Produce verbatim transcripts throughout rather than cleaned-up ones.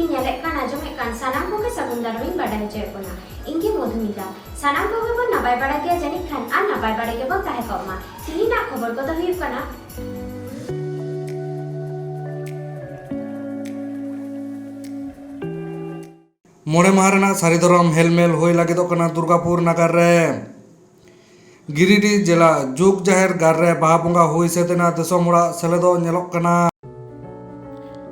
ᱧᱮᱞᱮᱫ ᱠᱟᱱ, ᱟᱸᱡᱚᱢᱮᱫ ᱠᱟᱱ ᱥᱟᱱᱟᱢ ᱠᱚᱜᱮ ᱥᱟᱹᱜᱩᱱ ᱫᱟᱨᱟᱢ ᱤᱧ ᱵᱟᱰᱟᱭ ᱦᱚᱪᱚᱭᱮᱫ ᱵᱚᱱᱟ᱾ ᱤᱧ ᱜᱮ ᱢᱚᱫᱷᱩᱢᱤᱛᱟ᱾ ᱥᱟᱱᱟᱢ ᱠᱚᱜᱮ ᱵᱚᱱ ᱱᱟᱯᱟᱭ ᱵᱟᱲᱟ ᱜᱮᱭᱟ ᱡᱟᱹᱱᱤᱡ ᱠᱷᱟᱱ, ᱟᱨ ᱱᱟᱯᱟᱭ ᱵᱟᱲᱟ ᱜᱮᱵᱚᱱ ᱛᱟᱦᱮᱸ ᱠᱚᱜ ᱢᱟ᱾ ᱛᱤᱦᱤᱧᱟᱜ ᱠᱷᱚᱵᱚᱨ ᱠᱚᱫᱚ ᱦᱩᱭᱩᱜ ᱠᱟᱱᱟ, ᱢᱚᱬᱮ ᱢᱟᱦᱟ ᱨᱮᱱᱟᱜ ᱥᱟᱹᱨᱤ ᱫᱷᱚᱨᱚᱢ ᱦᱮᱞᱢᱮᱞ ᱦᱩᱭ ᱞᱟᱹᱜᱤᱫᱚᱜ ᱠᱟᱱᱟ ᱫᱩᱨᱜᱟᱯᱩᱨ ᱱᱟᱜᱟᱨ ᱨᱮ᱾ ᱜᱤᱨᱤᱰᱤ ᱡᱮᱞᱟ ᱡᱩᱜᱽ ᱡᱟᱦᱮᱨ ᱜᱟᱲ ᱨᱮ ᱵᱟᱦᱟ ᱵᱚᱸᱜᱟ ᱦᱩᱭ ᱥᱟᱹᱛ ᱮᱱᱟ, ᱫᱤᱥᱚᱢ ᱦᱚᱲᱟᱜ ᱥᱮᱞᱮᱫᱚᱜ ᱧᱮᱞᱚᱜ ᱠᱟᱱᱟ᱾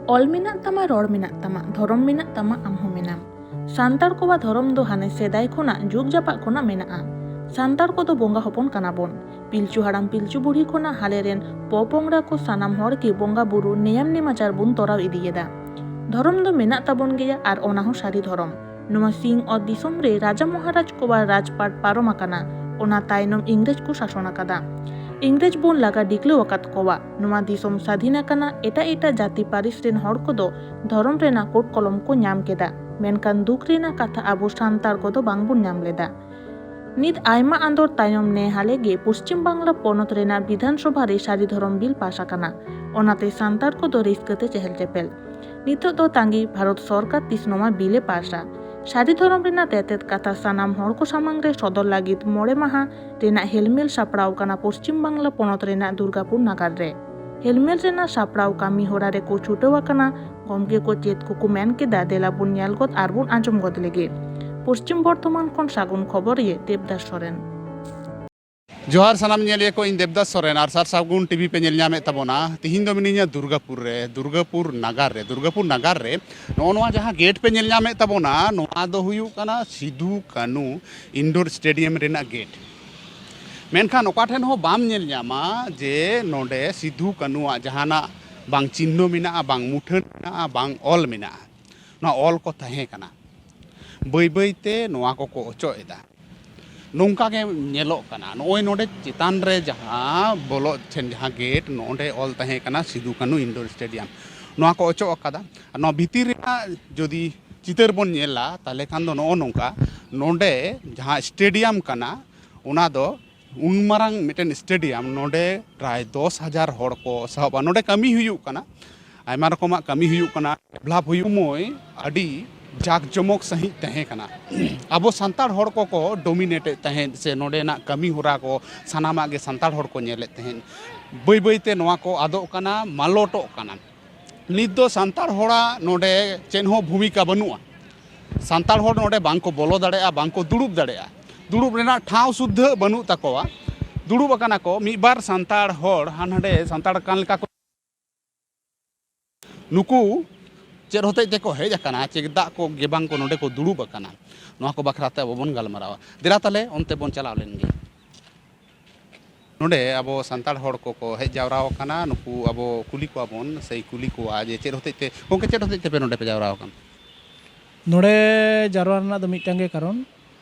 ᱚᱞ ᱢᱮᱱᱟᱜ ᱛᱟᱢᱟ, ᱨᱚᱲ ᱢᱮᱱᱟᱜ ᱛᱟᱢᱟ, ᱫᱷᱚᱨᱚᱢ ᱢᱮᱱᱟᱜ ᱛᱟᱢᱟ, ᱟᱢ ᱦᱚᱸ ᱢᱮᱱᱟᱢ᱾ ᱥᱟᱱᱛᱟᱲ ᱠᱚᱣᱟᱜ ᱫᱷᱚᱨᱚᱢ ᱫᱚ ᱦᱟᱱᱮ ᱥᱮᱫᱟᱭ ᱠᱷᱚᱱᱟᱜ, ᱡᱩᱜᱽ ᱡᱟᱯᱟᱜ ᱠᱷᱚᱱᱟᱜ ᱢᱮᱱᱟᱜᱼᱟ᱾ ᱥᱟᱱᱛᱟᱲ ᱠᱚᱫᱚ ᱵᱚᱸᱜᱟ ᱦᱚᱯᱚᱱ ᱠᱟᱱᱟ ᱵᱚᱱ᱾ ᱯᱤᱞᱪᱩ ᱦᱟᱲᱟᱢ ᱯᱤᱞᱪᱩ ᱵᱩᱲᱦᱤ ᱠᱷᱚᱱᱟᱜ ᱦᱟᱞᱮ ᱨᱮᱱ ᱯᱚᱯᱚᱝᱲᱟ ᱠᱚ ᱥᱟᱱᱟᱢ ᱦᱚᱲ ᱜᱮ ᱵᱚᱸᱜᱟ ᱵᱩᱨᱩ ᱱᱮᱭᱟᱢ ᱱᱮᱢᱟᱪᱟᱨ ᱵᱚᱱ ᱛᱚᱨᱟᱣ ᱤᱫᱤᱭᱮᱫᱟ᱾ ᱫᱷᱚᱨᱚᱢ ᱫᱚ ᱢᱮᱱᱟᱜ ᱛᱟᱵᱚᱱ ᱜᱮᱭᱟ, ᱟᱨ ᱚᱱᱟ ᱦᱚᱸ ᱥᱟᱹᱨᱤ ᱫᱷᱚᱨᱚᱢ᱾ ᱱᱚᱣᱟ ᱥᱤᱧ ᱚᱛ ᱫᱤᱥᱚᱢ ᱨᱮ ᱨᱟᱡᱟ ᱢᱚᱦᱟᱨᱟᱡᱽ ᱠᱚᱣᱟᱜ ᱨᱟᱡᱽᱯᱟᱴ ᱯᱟᱨᱚᱢ ᱟᱠᱟᱱᱟ᱾ ᱚᱱᱟ ᱛᱟᱭᱱᱚᱢ ᱤᱝᱨᱮᱡᱽ ᱠᱚ ᱥᱟᱥᱚᱱ ᱟᱠᱟᱫᱟ᱾ ᱤᱝᱨᱮᱡᱽ ᱵᱚᱱ ᱞᱟᱜᱟ ᱰᱤᱜᱽᱞᱟᱹᱣ ᱟᱠᱟᱫ ᱠᱚᱣᱟ᱾ ᱱᱚᱣᱟ ᱫᱤᱥᱚᱢ ᱥᱟᱹᱫᱷᱤᱱ ᱟᱠᱟᱱᱟ᱾ ᱮᱴᱟᱜ ᱮᱴᱟᱜ ᱡᱟᱹᱛᱤ ᱯᱟᱹᱨᱤᱥ ᱨᱮᱱ ᱦᱚᱲ ᱠᱚᱫᱚ ᱫᱷᱚᱨᱚᱢ ᱨᱮᱱᱟᱜ ᱠᱳᱰ ᱠᱚᱞᱚᱢ ᱠᱚ ᱧᱟᱢ ᱠᱮᱫᱟ, ᱢᱮᱱᱠᱷᱟᱱ ᱫᱩᱠ ᱨᱮᱱᱟᱜ ᱠᱟᱛᱷᱟ ᱟᱵᱚ ᱥᱟᱱᱛᱟᱲ ᱠᱚᱫᱚ ᱵᱟᱝ ᱵᱚᱱ ᱧᱟᱢ ᱞᱮᱫᱟ᱾ ᱱᱤᱛ ᱟᱭᱢᱟ ᱟᱸᱫᱳᱲ ᱛᱟᱭᱚᱢ ᱱᱮ ᱦᱟᱞᱮ ᱜᱮ ᱯᱚᱥᱪᱤᱢ ᱵᱟᱝᱞᱟ ᱯᱚᱱᱚᱛ ᱨᱮᱱᱟᱜ ᱵᱤᱫᱷᱟᱱ ᱥᱚᱵᱷᱟ ᱨᱮ ᱥᱟᱹᱨᱤ ᱫᱷᱚᱨᱚᱢ ᱵᱤᱞ ᱯᱟᱥ ᱟᱠᱟᱱᱟ᱾ ᱚᱱᱟᱛᱮ ᱥᱟᱱᱛᱟᱲ ᱠᱚᱫᱚ ᱨᱟᱹᱥᱠᱟᱹ ᱛᱮ ᱪᱮᱦᱮᱞ ᱪᱮᱯᱮᱞ᱾ ᱱᱤᱛᱚᱜ ᱫᱚ ᱛᱟᱸᱜᱤ ᱵᱷᱟᱨᱚᱛ ᱥᱚᱨᱠᱟᱨ ᱛᱤᱥ ᱱᱚᱣᱟ ᱵᱤᱞ ᱮ ᱯᱟᱥᱟ᱾ ᱥᱟᱹᱨᱤ ᱫᱷᱚᱨᱚᱢ ᱨᱮᱱᱟᱜ ᱛᱮᱛᱮᱫ ᱠᱟᱛᱷᱟ ᱥᱟᱱᱟᱢ ᱦᱚᱲ ᱠᱚ ᱥᱟᱢᱟᱝ ᱨᱮ ᱥᱚᱫᱚᱨ ᱞᱟᱹᱜᱤᱫ ᱢᱚᱬᱮ ᱢᱟᱦᱟ ᱨᱮᱱᱟᱜ ᱦᱮᱞᱢᱮᱞ ᱥᱟᱯᱲᱟᱣ ᱠᱟᱱᱟ ᱯᱚᱥᱪᱤᱢ ᱵᱟᱝᱞᱟ ᱯᱚᱱᱚᱛ ᱨᱮᱱᱟᱜ ᱫᱩᱨᱜᱟᱯᱩᱨ ᱱᱟᱜᱟᱨ ᱨᱮ᱾ ᱦᱮᱞᱢᱮᱞ ᱨᱮᱱᱟᱜ ᱥᱟᱯᱲᱟᱣ ᱠᱟᱹᱢᱤ ᱦᱚᱨᱟ ᱨᱮᱠᱚ ᱪᱷᱩᱴᱟᱹᱣ ᱟᱠᱟᱱᱟ᱾ ᱜᱚᱢᱠᱮ ᱠᱚ ᱪᱮᱫ ᱠᱚᱠᱚ ᱢᱮᱱ ᱠᱮᱫᱟ, ᱫᱮᱞᱟ ᱵᱚᱱ ᱧᱮᱞ ᱜᱚᱫ ᱟᱨ ᱵᱚᱱ ᱟᱸᱡᱚᱢ ᱜᱚᱫ ᱞᱮᱜᱮ᱾ ᱯᱚᱥᱪᱤᱢ ᱵᱚᱨᱫᱷᱚᱢᱟᱱ ᱠᱷᱚᱱ ᱥᱟᱹᱜᱩᱱ ᱠᱷᱚᱵᱚᱨᱤᱭᱟᱹ ᱫᱮᱵᱫᱟᱥ ᱥᱚᱨᱮᱱ᱾ ᱡᱚᱦᱟᱨ ᱥᱟᱱᱟᱢ ᱧᱮᱞᱤᱭᱟᱹ ᱠᱚ, ᱤᱧ ᱫᱮᱵᱫᱟᱥ ᱥᱚᱨᱮᱱ ᱟᱨ ᱥᱟᱨ ᱥᱟᱹᱜᱩᱱ ᱴᱤᱵᱷᱤ ᱯᱮ ᱧᱮᱞ ᱧᱟᱢᱮᱫ ᱛᱟᱵᱚᱱᱟ᱾ ᱛᱤᱦᱤᱧ ᱫᱚ ᱢᱤᱱᱟᱹᱧᱟ ᱫᱩᱨᱜᱟᱯᱩᱨ ᱨᱮ, ᱫᱩᱨᱜᱟᱯᱩᱨ ᱱᱟᱜᱟᱨ ᱨᱮ᱾ ᱫᱩᱨᱜᱟᱯᱩᱨ ᱱᱟᱜᱟᱨ ᱨᱮ ᱱᱚᱜᱼᱚ ᱱᱚᱣᱟ ᱡᱟᱦᱟᱸ ᱜᱮᱴ ᱯᱮ ᱧᱮᱞ ᱧᱟᱢᱮᱫ ᱛᱟᱵᱚᱱᱟ, ᱱᱚᱣᱟ ᱫᱚ ᱦᱩᱭᱩᱜ ᱠᱟᱱᱟ ᱥᱤᱫᱷᱩ ᱠᱟᱹᱱᱩ ᱤᱱᱰᱳᱨ ᱥᱴᱮᱰᱤᱭᱟᱢ ᱨᱮᱱᱟᱜ ᱜᱮᱴ᱾ ᱢᱮᱱᱠᱷᱟᱱ ᱚᱠᱟ ᱴᱷᱮᱱ ᱦᱚᱸ ᱵᱟᱢ ᱧᱮᱞ ᱧᱟᱢᱟ ᱡᱮ ᱱᱚᱰᱮ ᱥᱤᱫᱷᱩ ᱠᱟᱹᱱᱩᱣᱟᱜ ᱡᱟᱦᱟᱱᱟᱜ ᱵᱟᱝ ᱪᱤᱱᱦᱟᱹ ᱢᱮᱱᱟᱜᱼᱟ, ᱵᱟᱝ ᱢᱩᱴᱷᱟᱹᱱ ᱢᱮᱱᱟᱜᱼᱟ, ᱵᱟᱝ ᱚᱞ ᱢᱮᱱᱟᱜᱼᱟ᱾ ᱱᱚᱣᱟ ᱚᱞ ᱠᱚ ᱛᱟᱦᱮᱸ ᱠᱟᱱᱟ᱾ ᱵᱟᱹᱭ ᱵᱟᱹᱭ ᱛᱮ ᱱᱚᱣᱟ ᱠᱚᱠᱚ ᱚᱪᱚᱜ ᱮᱫᱟ᱾ ᱱᱚᱝᱠᱟ ᱜᱮ ᱧᱮᱞᱚᱜ ᱠᱟᱱᱟ᱾ ᱱᱚᱜᱼᱚᱭ ᱱᱚᱰᱮ ᱪᱮᱛᱟᱱ ᱨᱮ ᱡᱟᱦᱟᱸ ᱵᱚᱞᱚᱜ ᱴᱷᱮᱱ ᱡᱟᱦᱟᱸ ᱜᱮᱴ, ᱱᱚᱰᱮ ᱚᱞ ᱛᱟᱦᱮᱸ ᱠᱟᱱᱟ ᱥᱤᱫᱩ ᱠᱟᱹᱱᱩ ᱤᱱᱰᱳᱨ ᱥᱴᱮᱰᱤᱭᱟᱢ᱾ ᱱᱚᱣᱟ ᱠᱚ ᱚᱪᱚᱜ ᱟᱠᱟᱫᱟ᱾ ᱟᱨ ᱱᱚᱣᱟ ᱵᱷᱤᱛᱤᱨ ᱨᱮᱱᱟᱜ ᱡᱩᱫᱤ ᱪᱤᱛᱟᱹᱨ ᱵᱚᱱ ᱧᱮᱞᱟ, ᱛᱟᱦᱚᱞᱮ ᱠᱷᱟᱱ ᱫᱚ ᱱᱚᱜᱼᱚ ᱱᱚᱝᱠᱟ, ᱱᱚᱰᱮ ᱡᱟᱦᱟᱸ ᱥᱴᱮᱰᱤᱭᱟᱢ ᱠᱟᱱᱟ, ᱚᱱᱟ ᱫᱚ ᱩᱱ ᱢᱟᱨᱟᱝ ᱢᱤᱫᱴᱮᱱ ᱥᱴᱮᱰᱤᱭᱟᱢ, ᱱᱚᱰᱮ ᱯᱨᱟᱭ ᱫᱚᱥ ᱦᱟᱡᱟᱨ ᱦᱚᱲ ᱠᱚ ᱥᱟᱦᱚᱵᱼᱟ᱾ ᱱᱚᱰᱮ ᱠᱟᱹᱢᱤ ᱦᱩᱭᱩᱜ ᱠᱟᱱᱟ᱾ ᱟᱭᱢᱟ ᱨᱚᱠᱚᱢᱟᱜ ᱠᱟᱹᱢᱤ ᱦᱩᱭᱩᱜ ᱠᱟᱱᱟ, ᱰᱮᱵᱷᱞᱚᱯ ᱦᱩᱭᱩᱜ ᱥᱚᱢᱚᱭ ᱟᱹᱰᱤ ᱡᱟᱠ ᱡᱚᱢᱚᱠ ᱥᱟᱺᱦᱤᱡ ᱛᱟᱦᱮᱸ ᱠᱟᱱᱟ᱾ ᱟᱵᱚ ᱥᱟᱱᱛᱟᱲ ᱦᱚᱲ ᱠᱚᱠᱚ ᱰᱳᱢᱤᱱᱮᱴᱮᱰ ᱛᱟᱦᱮᱸᱫ ᱥᱮ ᱱᱚᱰᱮᱱᱟᱜ ᱠᱟᱹᱢᱤ ᱦᱚᱨᱟ ᱠᱚ ᱥᱟᱱᱟᱢᱟᱜ ᱜᱮ ᱥᱟᱱᱛᱟᱲ ᱦᱚᱲ ᱠᱚ ᱧᱮᱞᱮᱫ ᱛᱟᱦᱮᱸᱫ᱾ ᱵᱟᱹᱭ ᱵᱟᱹᱭ ᱛᱮ ᱱᱚᱣᱟ ᱠᱚ ᱟᱫᱚᱜ ᱠᱟᱱᱟ, ᱢᱟᱞᱚᱴᱚᱜ ᱠᱟᱱᱟ᱾ ᱱᱤᱛ ᱫᱚ ᱥᱟᱱᱛᱟᱲ ᱦᱚᱲᱟᱜ ᱱᱚᱰᱮ ᱪᱮᱫ ᱦᱚᱸ ᱵᱷᱩᱢᱤᱠᱟ ᱵᱟᱹᱱᱩᱜᱼᱟ᱾ ᱥᱟᱱᱛᱟᱲ ᱦᱚᱲ ᱱᱚᱰᱮ ᱵᱟᱝ ᱠᱚ ᱵᱚᱞᱚ ᱫᱟᱲᱮᱭᱟᱜᱼᱟ, ᱵᱟᱝ ᱠᱚ ᱫᱩᱲᱩᱵ ᱫᱟᱲᱮᱭᱟᱜᱼᱟ᱾ ᱫᱩᱲᱩᱵ ᱨᱮᱱᱟᱜ ᱴᱷᱟᱶ ᱥᱩᱫᱽᱫᱷᱟᱹ ᱵᱟᱹᱱᱩᱜ ᱛᱟᱠᱚᱣᱟ᱾ ᱫᱩᱲᱩᱵ ᱟᱠᱟᱱᱟ ᱠᱚ, ᱢᱤᱫ ᱵᱟᱨ ᱥᱟᱱᱛᱟᱲ ᱦᱚᱲ ᱦᱟᱸᱰᱮ ᱥᱟᱱᱛᱟᱲ ᱠᱟᱱ ᱞᱮᱠᱟ ᱠᱚ ᱱᱩᱠᱩ ᱪᱮᱫ ᱦᱚᱛᱮᱡ ᱛᱮᱠᱚ ᱦᱮᱡ ᱟᱠᱟᱱᱟ, ᱪᱮᱫᱟᱜ ᱠᱚ ᱜᱮ ᱵᱟᱝ ᱠᱚ ᱱᱚᱰᱮ ᱠᱚ ᱫᱩᱲᱩᱵ ᱟᱠᱟᱱᱟ, ᱱᱚᱣᱟ ᱠᱚ ᱵᱟᱠᱷᱨᱟ ᱛᱮ ᱟᱵᱚ ᱵᱚᱱ ᱜᱟᱞᱢᱟᱨᱟᱣᱟ᱾ ᱫᱮᱞᱟ ᱛᱟᱦᱞᱮ ᱚᱱᱛᱮ ᱵᱚᱱ ᱪᱟᱞᱟᱣ ᱞᱮᱱ ᱜᱮ᱾ ᱱᱚᱰᱮ ᱟᱵᱚ ᱥᱟᱱᱛᱟᱲ ᱦᱚᱲ ᱠᱚᱠᱚ ᱦᱮᱡ ᱡᱟᱣᱨᱟ ᱟᱠᱟᱱᱟ, ᱱᱩᱠᱩ ᱟᱵᱚ ᱠᱩᱞᱤ ᱠᱚᱣᱟ ᱵᱚᱱ, ᱥᱮᱭ ᱠᱩᱞᱤ ᱠᱚᱣᱟ ᱡᱮ ᱪᱮᱫ ᱦᱚᱛᱮᱡ ᱛᱮ, ᱜᱚᱢᱠᱮ, ᱪᱮᱫ ᱦᱚᱛᱮᱡ ᱛᱮᱯᱮ ᱱᱚᱰᱮ ᱯᱮ ᱡᱟᱣᱨᱟ ᱟᱠᱟᱱᱟ? ᱱᱚᱰᱮ ᱡᱟᱨᱣᱟ ᱨᱮᱱᱟᱜ ᱫᱚ ᱢᱤᱫᱴᱟᱝ ᱜᱮ ᱠᱟᱨᱚᱱ,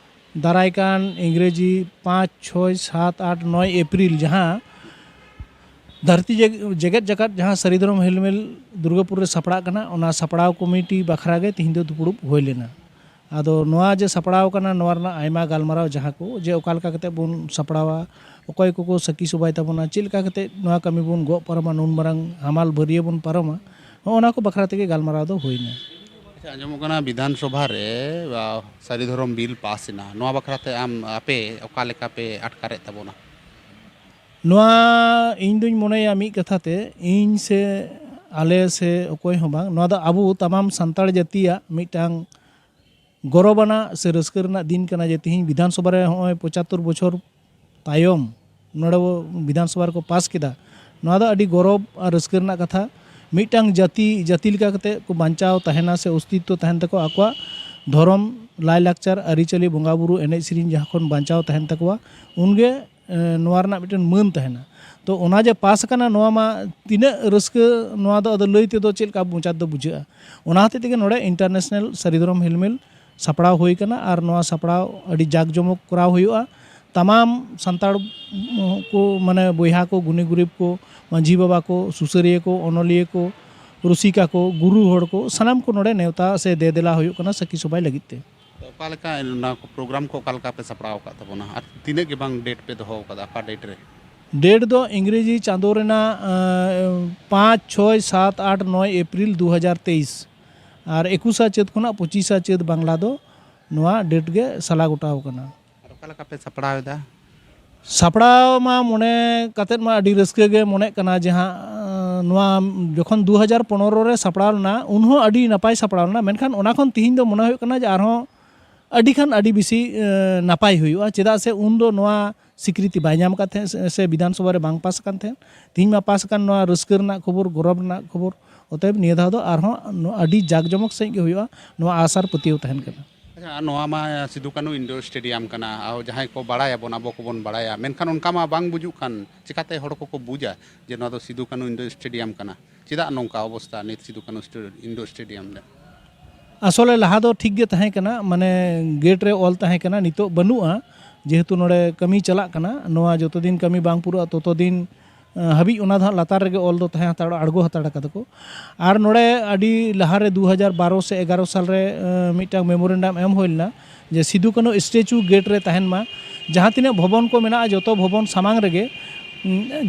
ᱫᱟᱨᱟᱭ ᱠᱟᱱ ᱤᱝᱨᱮᱡᱤ ᱯᱟᱸᱪ, ᱪᱷᱚᱭ, ᱥᱟᱛ, ᱟᱴ, ᱱᱚᱭ ᱮᱯᱨᱤᱞ ᱡᱟᱦᱟᱸ ᱫᱷᱟᱹᱨᱛᱤ ᱡᱮᱜ-, ᱡᱮᱜᱮᱛ ᱡᱟᱠᱟᱛ ᱡᱟᱦᱟᱸ ᱥᱟᱹᱨᱤ ᱫᱷᱚᱨᱚᱢ ᱦᱮᱞᱢᱮᱞ ᱫᱩᱨᱜᱟᱹᱯᱩᱨ ᱨᱮ ᱥᱟᱯᱲᱟᱜ ᱠᱟᱱᱟ, ᱚᱱᱟ ᱥᱟᱯᱲᱟᱣ ᱠᱚᱢᱤᱴᱤ ᱵᱟᱠᱷᱨᱟ ᱜᱮ ᱛᱤᱦᱤᱧ ᱫᱚ ᱫᱩᱯᱲᱩᱵ ᱦᱩᱭ ᱞᱮᱱᱟ᱾ ᱟᱫᱚ ᱱᱚᱣᱟ ᱡᱮ ᱥᱟᱯᱲᱟᱣ ᱠᱟᱱᱟ, ᱱᱚᱣᱟ ᱨᱮᱱᱟᱜ ᱟᱭᱢᱟ ᱜᱟᱞᱢᱟᱨᱟᱣ ᱡᱟᱦᱟᱸ ᱠᱚ, ᱡᱮ ᱚᱠᱟ ᱞᱮᱠᱟ ᱠᱟᱛᱮ ᱵᱚᱱ ᱥᱟᱯᱲᱟᱣᱟ, ᱚᱠᱚᱭ ᱠᱚᱠᱚ ᱥᱟᱹᱠᱷᱤ ᱥᱚᱵᱷᱟᱭ ᱛᱟᱵᱚᱱᱟ, ᱪᱮᱫ ᱞᱮᱠᱟ ᱠᱟᱛᱮ ᱱᱚᱣᱟ ᱠᱟᱹᱢᱤ ᱵᱚᱱ ᱜᱚᱜ ᱯᱟᱨᱚᱢᱟ, ᱱᱩᱱ ᱢᱟᱨᱟᱝ ᱦᱟᱢᱟᱞ ᱵᱷᱟᱹᱨᱭᱟᱹ ᱵᱚᱱ ᱯᱟᱨᱚᱢᱟ, ᱱᱚᱜᱼᱚ ᱱᱚᱣᱟ ᱠᱚ ᱵᱟᱠᱷᱨᱟ ᱛᱮᱜᱮ ᱜᱟᱞᱢᱟᱨᱟᱣ ᱫᱚ ᱦᱩᱭᱱᱟ᱾ ᱟᱪᱪᱷᱟ, ᱟᱸᱡᱚᱢᱚᱜ ᱠᱟᱱᱟ ᱵᱤᱫᱷᱟᱱ ᱥᱚᱵᱷᱟ ᱨᱮ, ᱟ, ᱥᱟᱹᱨᱤ ᱫᱷᱚᱨᱚᱢ ᱵᱤᱞ ᱯᱟᱥ ᱮᱱᱟ, ᱱᱚᱣᱟ ᱵᱟᱠᱷᱨᱟ ᱛᱮ ᱟᱢ, ᱟᱯᱮ ᱚᱠᱟ ᱞᱮᱠᱟ ᱯᱮ ᱟᱴᱠᱟᱨᱮᱫ ᱛᱟᱵᱚᱱᱟ? ᱱᱚᱣᱟ ᱤᱧ ᱫᱩᱧ ᱢᱚᱱᱮᱭᱟ ᱢᱤᱫ ᱠᱟᱛᱷᱟ ᱛᱮ, ᱤᱧ ᱥᱮ ᱟᱞᱮ ᱥᱮ ᱚᱠᱚᱭ ᱦᱚᱸ ᱵᱟᱝ, ᱱᱚᱣᱟ ᱫᱚ ᱟᱵᱚ ᱛᱟᱢᱟᱢ ᱥᱟᱱᱛᱟᱲ ᱡᱟᱹᱛᱤᱭᱟᱜ ᱢᱤᱫᱴᱟᱝ ᱜᱚᱨᱚᱵᱽ ᱟᱱᱟᱜ ᱥᱮ ᱨᱟᱹᱥᱠᱟᱹ ᱨᱮᱱᱟᱜ ᱫᱤᱱ ᱠᱟᱱᱟ ᱡᱮ ᱛᱤᱦᱤᱧ ᱵᱤᱫᱷᱟᱱ ᱥᱚᱵᱷᱟ ᱨᱮ ᱦᱚᱸᱜᱼᱚᱭ ᱯᱚᱸᱪᱟᱛᱛᱳᱨ ᱵᱚᱪᱷᱚᱨ ᱛᱟᱭᱚᱢ ᱱᱚᱰᱮ ᱵᱤᱫᱷᱟᱱ ᱥᱚᱵᱷᱟ ᱨᱮᱠᱚ ᱯᱟᱥ ᱠᱮᱫᱟ᱾ ᱱᱚᱣᱟ ᱫᱚ ᱟᱹᱰᱤ ᱜᱚᱨᱚᱵᱽ ᱟᱨ ᱨᱟᱹᱥᱠᱟᱹ ᱨᱮᱱᱟᱜ ᱠᱟᱛᱷᱟ᱾ ᱢᱤᱫᱴᱟᱝ ᱡᱟᱹᱛᱤ, ᱡᱟᱹᱛᱤ ᱞᱮᱠᱟ ᱠᱟᱛᱮ ᱠᱚ ᱵᱟᱧᱪᱟᱣ ᱛᱟᱦᱮᱱᱟ ᱥᱮ ᱚᱥᱛᱤᱛᱛᱚ ᱛᱟᱦᱮᱱ ᱛᱟᱠᱚᱣᱟ, ᱟᱠᱚᱣᱟᱜ ᱫᱷᱚᱨᱚᱢ, ᱞᱟᱭᱼᱞᱟᱠᱪᱟᱨ, ᱟᱹᱨᱤᱪᱟᱹᱞᱤ, ᱵᱚᱸᱜᱟᱼᱵᱩᱨᱩ, ᱮᱱᱮᱡ ᱥᱮᱨᱮᱧ ᱡᱟᱦᱟᱸ ᱠᱷᱚᱱ ᱵᱟᱧᱪᱟᱣ ᱛᱟᱦᱮᱱ ᱛᱟᱠᱚᱣᱟ, ᱩᱱᱜᱮ, ᱮ, ᱱᱚᱣᱟ ᱨᱮᱱᱟᱜ ᱢᱤᱫᱴᱮᱱ ᱢᱟᱹᱱ ᱛᱟᱦᱮᱱᱟ᱾ ᱛᱚ, ᱚᱱᱟ ᱡᱮ ᱯᱟᱥ ᱟᱠᱟᱱᱟ, ᱱᱚᱣᱟ ᱢᱟ ᱛᱤᱱᱟᱹᱜ ᱨᱟᱹᱥᱠᱟᱹ, ᱱᱚᱣᱟ ᱫᱚ ᱟᱫᱚ ᱞᱟᱹᱭ ᱛᱮᱫᱚ ᱪᱮᱫ ᱞᱮᱠᱟ ᱢᱚᱪᱟ ᱛᱮᱫᱚ ᱵᱩᱡᱷᱟᱹᱜᱼᱟ᱾ ᱚᱱᱟ ᱦᱚᱛᱮᱡ ᱛᱮᱜᱮ ᱱᱚᱰᱮ ᱤᱱᱴᱟᱨᱱᱮᱥᱱᱟᱞ ᱥᱟᱹᱨᱤ ᱫᱷᱚᱨᱚᱢ ᱦᱮᱞᱢᱮᱞ ᱥᱟᱯᱲᱟᱣ ᱦᱩᱭ ᱠᱟᱱᱟ ᱟᱨ ᱱᱚᱣᱟ ᱥᱟᱯᱲᱟᱣ ᱟᱹᱰᱤ ᱡᱟᱠ ᱡᱚᱢᱚᱠ ᱠᱚᱨᱟᱣ ᱦᱩᱭᱩᱜᱼᱟ᱾ ᱛᱟᱢᱟᱢ ᱥᱟᱱᱛᱟᱲ ᱠᱚ, ᱢᱟᱱᱮ ᱵᱚᱭᱦᱟ ᱠᱚ, ᱜᱩᱱᱤ ᱜᱩᱨᱤᱵ ᱠᱚ, ᱢᱟᱹᱡᱷᱤ ᱵᱟᱵᱟ ᱠᱚ, ᱥᱩᱥᱟᱹᱨᱤᱭᱟᱹ ᱠᱚ, ᱚᱱᱚᱞᱤᱭᱟᱹ ᱠᱚ, ᱨᱩᱥᱤᱠᱟ ᱠᱚ, ᱜᱩᱨᱩ ᱦᱚᱲ ᱠᱚ, ᱥᱟᱱᱟᱢ ᱠᱚ ᱱᱚᱰᱮ ᱱᱮᱣᱛᱟ ᱥᱮ ᱫᱮ ᱫᱮᱞᱟ ᱦᱩᱭᱩᱜ ᱠᱟᱱᱟ ᱥᱟᱹᱠᱷᱤ ᱥᱚᱵᱷᱟᱭ ᱞᱟᱹᱜᱤᱫ ᱛᱮ᱾ ᱚᱠᱟ ᱞᱮᱠᱟ ᱚᱱᱟ ᱠᱚ ᱯᱨᱳᱜᱨᱟᱢ ᱠᱚ ᱚᱠᱟ ᱞᱮᱠᱟ ᱯᱮ ᱥᱟᱯᱲᱟᱣ ᱟᱠᱟᱫ ᱛᱟᱵᱚᱱᱟ ᱟᱨ ᱛᱤᱱᱟᱹᱜ ᱜᱮ ᱵᱟᱝ ᱰᱮᱴ ᱯᱮ ᱫᱚᱦᱚ ᱟᱠᱟᱫᱟ, ᱚᱠᱟ ᱰᱮᱴ ᱨᱮ? ᱰᱮᱴ ᱫᱚ ᱤᱝᱨᱮᱡᱤ ᱪᱟᱸᱫᱳ ᱨᱮᱱᱟᱜ ᱯᱟᱸᱪ, ᱪᱷᱚᱭ, ᱥᱟᱛ, ᱟᱴ, ᱱᱚᱭ ᱮᱯᱨᱤᱞ ᱫᱩ ᱦᱟᱡᱟᱨ ᱛᱮᱭᱤᱥ, ᱟᱨ ᱮᱠᱩᱥᱟ ᱪᱟᱹᱛ ᱠᱷᱚᱱᱟᱜ ᱯᱚᱸᱪᱤᱥᱟ ᱪᱟᱹᱛ ᱵᱟᱝᱞᱟ ᱫᱚ ᱱᱚᱣᱟ ᱰᱮᱴ ᱜᱮ ᱥᱟᱞᱟ ᱜᱚᱴᱟᱣ ᱠᱟᱱᱟ᱾ ᱟᱨ ᱚᱠᱟ ᱞᱮᱠᱟ ᱯᱮ ᱥᱟᱯᱲᱟᱣ ᱮᱫᱟ? ᱥᱟᱯᱲᱟᱣ ᱢᱟ ᱢᱚᱱᱮ ᱠᱟᱛᱮᱫ ᱢᱟ ᱟᱹᱰᱤ ᱨᱟᱹᱥᱠᱟᱹ ᱜᱮ ᱢᱚᱱᱮᱜ ᱠᱟᱱᱟ, ᱡᱟᱦᱟᱸ ᱱᱚᱣᱟ ᱡᱚᱠᱷᱚᱱ ᱫᱩ ᱦᱟᱡᱟᱨ ᱯᱚᱱᱨᱚ ᱨᱮ ᱥᱟᱯᱲᱟᱣ ᱞᱮᱱᱟ, ᱩᱱᱦᱚᱸ ᱟᱹᱰᱤ ᱱᱟᱯᱟᱭ ᱥᱟᱯᱲᱟᱣ ᱞᱮᱱᱟ, ᱢᱮᱱᱠᱷᱟᱱ ᱚᱱᱟ ᱠᱷᱚᱱ ᱛᱤᱦᱤᱧ ᱫᱚ ᱢᱚᱱᱮ ᱦᱩᱭᱩᱜ ᱠᱟᱱᱟ ᱡᱮ ᱟᱨᱦᱚᱸ ᱟᱹᱰᱤ ᱠᱷᱟᱱ ᱟᱹᱰᱤ ᱵᱮᱥᱤ ᱱᱟᱯᱟᱭ ᱦᱩᱭᱩᱜᱼᱟ᱾ ᱪᱮᱫᱟᱜ ᱥᱮ ᱩᱱᱫᱚ ᱱᱚᱣᱟ ᱥᱤᱠᱨᱤᱛᱤ ᱵᱟᱭ ᱧᱟᱢ ᱟᱠᱟᱫ ᱛᱟᱦᱮᱸᱫ ᱥᱮ ᱵᱤᱫᱷᱟᱱ ᱥᱚᱵᱷᱟ ᱨᱮ ᱵᱟᱝ ᱯᱟᱥ ᱟᱠᱟᱱ ᱛᱟᱦᱮᱸᱫ᱾ ᱛᱤᱦᱤᱧ ᱢᱟ ᱯᱟᱥ ᱟᱠᱟᱱ, ᱱᱚᱣᱟ ᱨᱟᱹᱥᱠᱟᱹ ᱨᱮᱱᱟᱜ ᱠᱷᱚᱵᱚᱨ, ᱜᱚᱨᱚᱵᱽ ᱨᱮᱱᱟᱜ ᱠᱷᱚᱵᱚᱨ᱾ ᱚᱛᱚᱮᱵ ᱱᱤᱭᱟᱹ ᱫᱷᱟᱣ ᱫᱚ ᱟᱨᱦᱚᱸ ᱟᱹᱰᱤ ᱡᱟᱠ ᱡᱚᱢᱚᱠ ᱥᱟᱺᱦᱤᱡ ᱜᱮ ᱦᱩᱭᱩᱜᱼᱟ, ᱱᱚᱣᱟ ᱟᱥ ᱟᱨ ᱯᱟᱹᱛᱭᱟᱹᱣ ᱛᱟᱦᱮᱱ ᱠᱟᱱᱟ᱾ ᱟᱪᱪᱷᱟ, ᱱᱚᱣᱟ ᱢᱟ ᱥᱤᱫᱩ ᱠᱟᱹᱱᱩ ᱤᱱᱰᱳᱨ ᱥᱴᱮᱰᱤᱭᱟᱢ ᱠᱟᱱᱟ, ᱟᱨ ᱡᱟᱦᱟᱸᱭ ᱠᱚ ᱵᱟᱲᱟᱭᱟᱵᱚᱱ, ᱟᱵᱚ ᱠᱚᱵᱚᱱ ᱵᱟᱲᱟᱭᱟ, ᱢᱮᱱᱠᱷᱟᱱ ᱚᱱᱠᱟ ᱢᱟ ᱵᱟᱝ ᱵᱩᱡᱩᱜ ᱠᱟᱱ, ᱪᱤᱠᱟᱛᱮ ᱦᱚᱲ ᱠᱚᱠᱚ ᱵᱩᱡᱟ ᱡᱮ ᱱᱚᱣᱟ ᱫᱚ ᱥᱤᱫᱩ ᱠᱟᱹᱱᱩ ᱤᱱᱰᱳᱨ ᱥᱴᱮᱰᱤᱭᱟᱢ ᱠᱟᱱᱟ? ᱪᱮᱫᱟᱜ ᱱᱚᱝᱠᱟ ᱚᱵᱚᱥᱛᱟ ᱱᱤᱛ ᱥᱤᱫᱩ ᱠᱟᱹᱱᱩ ᱤᱱᱰᱳᱨ ᱥᱴᱮᱰᱤᱭᱟᱢ ᱨᱮ? ᱟᱥᱚᱞᱮ ᱞᱟᱦᱟ ᱫᱚ ᱴᱷᱤᱠ ᱜᱮ ᱛᱟᱦᱮᱸ ᱠᱟᱱᱟ, ᱢᱟᱱᱮ ᱜᱮᱴ ᱨᱮ ᱚᱞ ᱛᱟᱦᱮᱸ ᱠᱟᱱᱟ, ᱱᱤᱛᱚᱜ ᱵᱟᱹᱱᱩᱜᱼᱟ, ᱡᱮᱦᱮᱛᱩ ᱱᱚᱰᱮ ᱠᱟᱹᱢᱤ ᱪᱟᱞᱟᱜ ᱠᱟᱱᱟ᱾ ᱱᱚᱣᱟ ᱡᱚᱛᱚ ᱫᱤᱱ ᱠᱟᱹᱢᱤ ᱵᱟᱝ ᱯᱩᱨᱟᱹᱜᱼᱟ ᱛᱚᱛᱚ ᱫᱤᱱ ᱦᱟᱹᱵᱤᱡ ᱚᱱᱟ ᱫᱚ ᱦᱟᱸᱜ ᱞᱟᱛᱟᱨ ᱨᱮᱜᱮ ᱚᱞ ᱫᱚ ᱛᱟᱦᱮᱸ ᱦᱟᱛᱟᱲᱚᱜᱼᱟ, ᱟᱬᱜᱚ ᱦᱟᱛᱟᱲ ᱠᱟᱫᱟ ᱠᱚ᱾ ᱟᱨ ᱱᱚᱰᱮ ᱟᱹᱰᱤ ᱞᱟᱦᱟᱨᱮ ᱫᱩ ᱦᱟᱡᱟᱨ ᱵᱟᱨᱚ ᱥᱮ ᱮᱜᱟᱨᱚ ᱥᱟᱞ ᱨᱮ ᱢᱤᱫᱴᱟᱝ ᱢᱮᱢᱳᱨᱮᱱᱰᱟᱢ ᱮᱢ ᱦᱩᱭ ᱞᱮᱱᱟ ᱡᱮ ᱥᱤᱫᱩ ᱠᱟᱹᱱᱩ ᱥᱴᱮᱪᱩ ᱜᱮᱴ ᱨᱮ ᱛᱟᱦᱮᱱ ᱢᱟ, ᱡᱟᱦᱟᱸ ᱛᱤᱱᱟᱹᱜ ᱵᱷᱚᱵᱚᱱ ᱠᱚ ᱢᱮᱱᱟᱜᱼᱟ ᱡᱚᱛᱚ ᱵᱷᱚᱵᱚᱱ ᱥᱟᱢᱟᱝ ᱨᱮᱜᱮ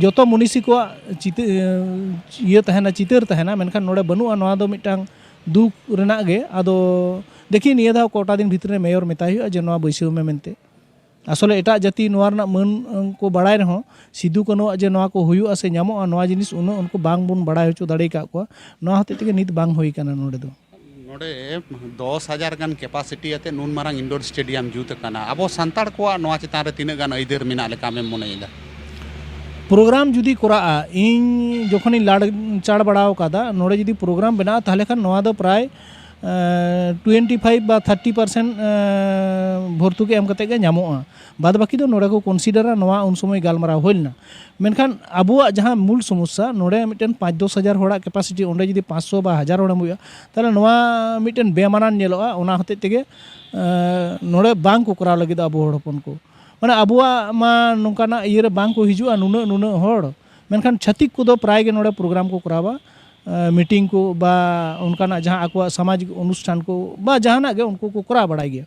ᱡᱚᱛᱚ ᱢᱩᱱᱤᱥᱤ ᱠᱚᱣᱟᱜ ᱪᱤᱛᱟᱹ ᱤᱭᱟᱹ ᱛᱟᱦᱮᱱᱟ, ᱪᱤᱛᱟᱹᱨ ᱛᱟᱦᱮᱱᱟ, ᱢᱮᱱᱠᱷᱟᱱ ᱱᱚᱰᱮ ᱵᱟᱹᱱᱩᱜᱼᱟ᱾ ᱱᱚᱣᱟ ᱫᱚ ᱢᱤᱫᱴᱟᱝ ᱫᱩᱠ ᱨᱮᱱᱟᱜ ᱜᱮ᱾ ᱟᱫᱚ ᱫᱮᱠᱷᱤ ᱱᱤᱭᱟᱹ ᱫᱷᱟᱣ ᱠᱚᱴᱟ ᱫᱤᱱ ᱵᱷᱤᱛᱨᱤ ᱨᱮ ᱢᱮᱭᱚᱨ ᱢᱮᱛᱟᱭ ᱦᱩᱭᱩᱜᱼᱟ ᱡᱮ ᱱᱚᱣᱟ ᱵᱟᱹᱭᱥᱟᱹᱣ ᱢᱮ ᱢᱮᱱᱛᱮ᱾ ᱟᱥᱚᱞᱮ ᱮᱴᱟᱜ ᱡᱟᱹᱛᱤ ᱱᱚᱣᱟ ᱨᱮᱱᱟᱜ ᱢᱟᱹᱱ ᱠᱚ ᱵᱟᱲᱟᱭ ᱨᱮᱦᱚᱸ ᱥᱤᱫᱩ ᱠᱟᱹᱱᱩᱣᱟᱜ ᱡᱮ ᱱᱚᱣᱟ ᱠᱚ ᱦᱩᱭᱩᱜᱼᱟ ᱥᱮ ᱧᱟᱢᱚᱜᱼᱟ, ᱱᱚᱣᱟ ᱡᱤᱱᱤᱥ ᱩᱱᱟᱹᱜ ᱩᱱᱠᱩ ᱵᱟᱝ ᱵᱚᱱ ᱵᱟᱲᱟᱭ ᱦᱚᱪᱚ ᱫᱟᱲᱮ ᱟᱠᱟᱫ ᱠᱚᱣᱟ᱾ ᱱᱚᱣᱟ ᱦᱚᱛᱮᱡ ᱛᱮᱜᱮ ᱱᱤᱛ ᱵᱟᱝ ᱦᱩᱭ ᱟᱠᱟᱱᱟ ᱱᱚᱰᱮ ᱫᱚ᱾ ᱱᱚᱰᱮ ᱫᱚᱥ ᱦᱟᱡᱟᱨ ᱜᱟᱱ ᱠᱮᱯᱟᱥᱤᱴᱤ ᱟᱛᱮ ᱱᱩᱱ ᱢᱟᱨᱟᱝ ᱤᱱᱰᱳᱨ ᱥᱴᱮᱰᱤᱭᱟᱢ ᱡᱩᱛ ᱟᱠᱟᱱᱟ, ᱟᱵᱚ ᱥᱟᱱᱛᱟᱲ ᱠᱚᱣᱟᱜ ᱱᱚᱣᱟ ᱪᱮᱛᱟᱱ ᱨᱮ ᱛᱤᱱᱟᱹᱜ ᱜᱟᱱ ᱟᱹᱭᱫᱟᱹᱨ ᱢᱮᱱᱟᱜ ᱞᱮᱠᱟ ᱟᱢᱮᱢ ᱢᱚᱱᱮᱭᱮᱫᱟ? ᱯᱨᱳᱜᱨᱟᱢ ᱡᱩᱫᱤ ᱠᱚᱨᱟᱜᱼᱟ, ᱤᱧ ᱡᱚᱠᱷᱚᱱᱤᱧ ᱞᱟᱲ ᱪᱟᱲ ᱵᱟᱲᱟᱣ ᱠᱟᱫᱟ, ᱱᱚᱰᱮ ᱡᱩᱫᱤ ᱯᱨᱳᱜᱨᱟᱢ ᱵᱮᱱᱟᱜᱼᱟ, ᱛᱟᱦᱚᱞᱮ ᱠᱷᱟᱱ ᱱᱚᱣᱟ ᱫᱚ ᱯᱨᱟᱭ ᱴᱩᱭᱮᱱᱴᱤ ᱯᱷᱟᱭᱤᱵᱷ ᱵᱟ ᱛᱷᱟᱨᱴᱤ ᱯᱟᱨᱥᱮᱱᱴ ᱵᱷᱚᱨᱛᱩᱠᱤ ᱮᱢ ᱠᱟᱛᱮ ᱜᱮ ᱧᱟᱢᱚᱜᱼᱟ᱾ ᱵᱟᱫ ᱵᱟᱹᱠᱤ ᱫᱚ ᱱᱚᱰᱮ ᱠᱚ ᱠᱚᱱᱥᱤᱰᱟᱨᱟ, ᱱᱚᱣᱟ ᱩᱱ ᱥᱚᱢᱚᱭ ᱜᱟᱞᱢᱟᱨᱟᱣ ᱦᱩᱭ ᱞᱮᱱᱟ᱾ ᱢᱮᱱᱠᱷᱟᱱ ᱟᱵᱚᱣᱟᱜ ᱡᱟᱦᱟᱸ ᱢᱩᱞ ᱥᱚᱢᱚᱥᱥᱟ, ᱱᱚᱰᱮ ᱢᱤᱫᱴᱮᱱ ᱯᱟᱸᱪ ᱫᱚᱥ ᱦᱟᱡᱟᱨ ᱦᱚᱲᱟᱜ ᱠᱮᱯᱟᱥᱤᱴᱤ, ᱚᱸᱰᱮ ᱡᱩᱫᱤ ᱯᱟᱸᱪᱥᱚ ᱵᱟ ᱦᱟᱡᱟᱨ ᱦᱚᱲᱮᱢ ᱦᱩᱭᱩᱜᱼᱟ, ᱛᱟᱦᱚᱞᱮ ᱱᱚᱣᱟ ᱢᱤᱫᱴᱮᱱ ᱵᱮᱢᱟᱱᱟᱱ ᱧᱮᱞᱚᱜᱼᱟ᱾ ᱚᱱᱟ ᱦᱚᱛᱮᱡ ᱛᱮᱜᱮ ᱱᱚᱰᱮ ᱵᱟᱝ ᱠᱚ ᱠᱚᱨᱟᱣ ᱞᱟᱹᱜᱤᱫ ᱟᱵᱚ ᱦᱚᱲ ᱦᱚᱯᱚᱱ ᱠᱚ᱾ ᱢᱟᱱᱮ ᱟᱵᱚᱣᱟᱜ ᱢᱟ ᱱᱚᱝᱠᱟᱱᱟᱜ ᱤᱭᱟᱹ ᱨᱮ ᱵᱟᱝ ᱠᱚ ᱦᱤᱡᱩᱜᱼᱟ ᱱᱩᱱᱟᱹᱜ ᱱᱩᱱᱟᱹᱜ ᱦᱚᱲ, ᱢᱮᱱᱠᱷᱟᱱ ᱪᱷᱟᱹᱛᱤᱠ ᱠᱚᱫᱚ ᱯᱨᱟᱭ ᱜᱮ ᱱᱚᱰᱮ ᱯᱨᱳᱜᱨᱟᱢ ᱠᱚ ᱠᱚᱨᱟᱣᱟ, ᱢᱤᱴᱤᱝ ᱠᱚ ᱵᱟ ᱚᱱᱠᱟᱱᱟᱜ ᱡᱟᱦᱟᱸ ᱟᱠᱚᱣᱟᱜ ᱥᱟᱢᱟᱡᱤᱠ ᱚᱱᱩᱥᱴᱷᱟᱱ ᱠᱚ ᱵᱟ ᱡᱟᱦᱟᱱᱟᱜ ᱜᱮ ᱩᱱᱠᱩ ᱠᱚ ᱠᱚᱨᱟᱣ ᱵᱟᱲᱟᱭ ᱜᱮᱭᱟ᱾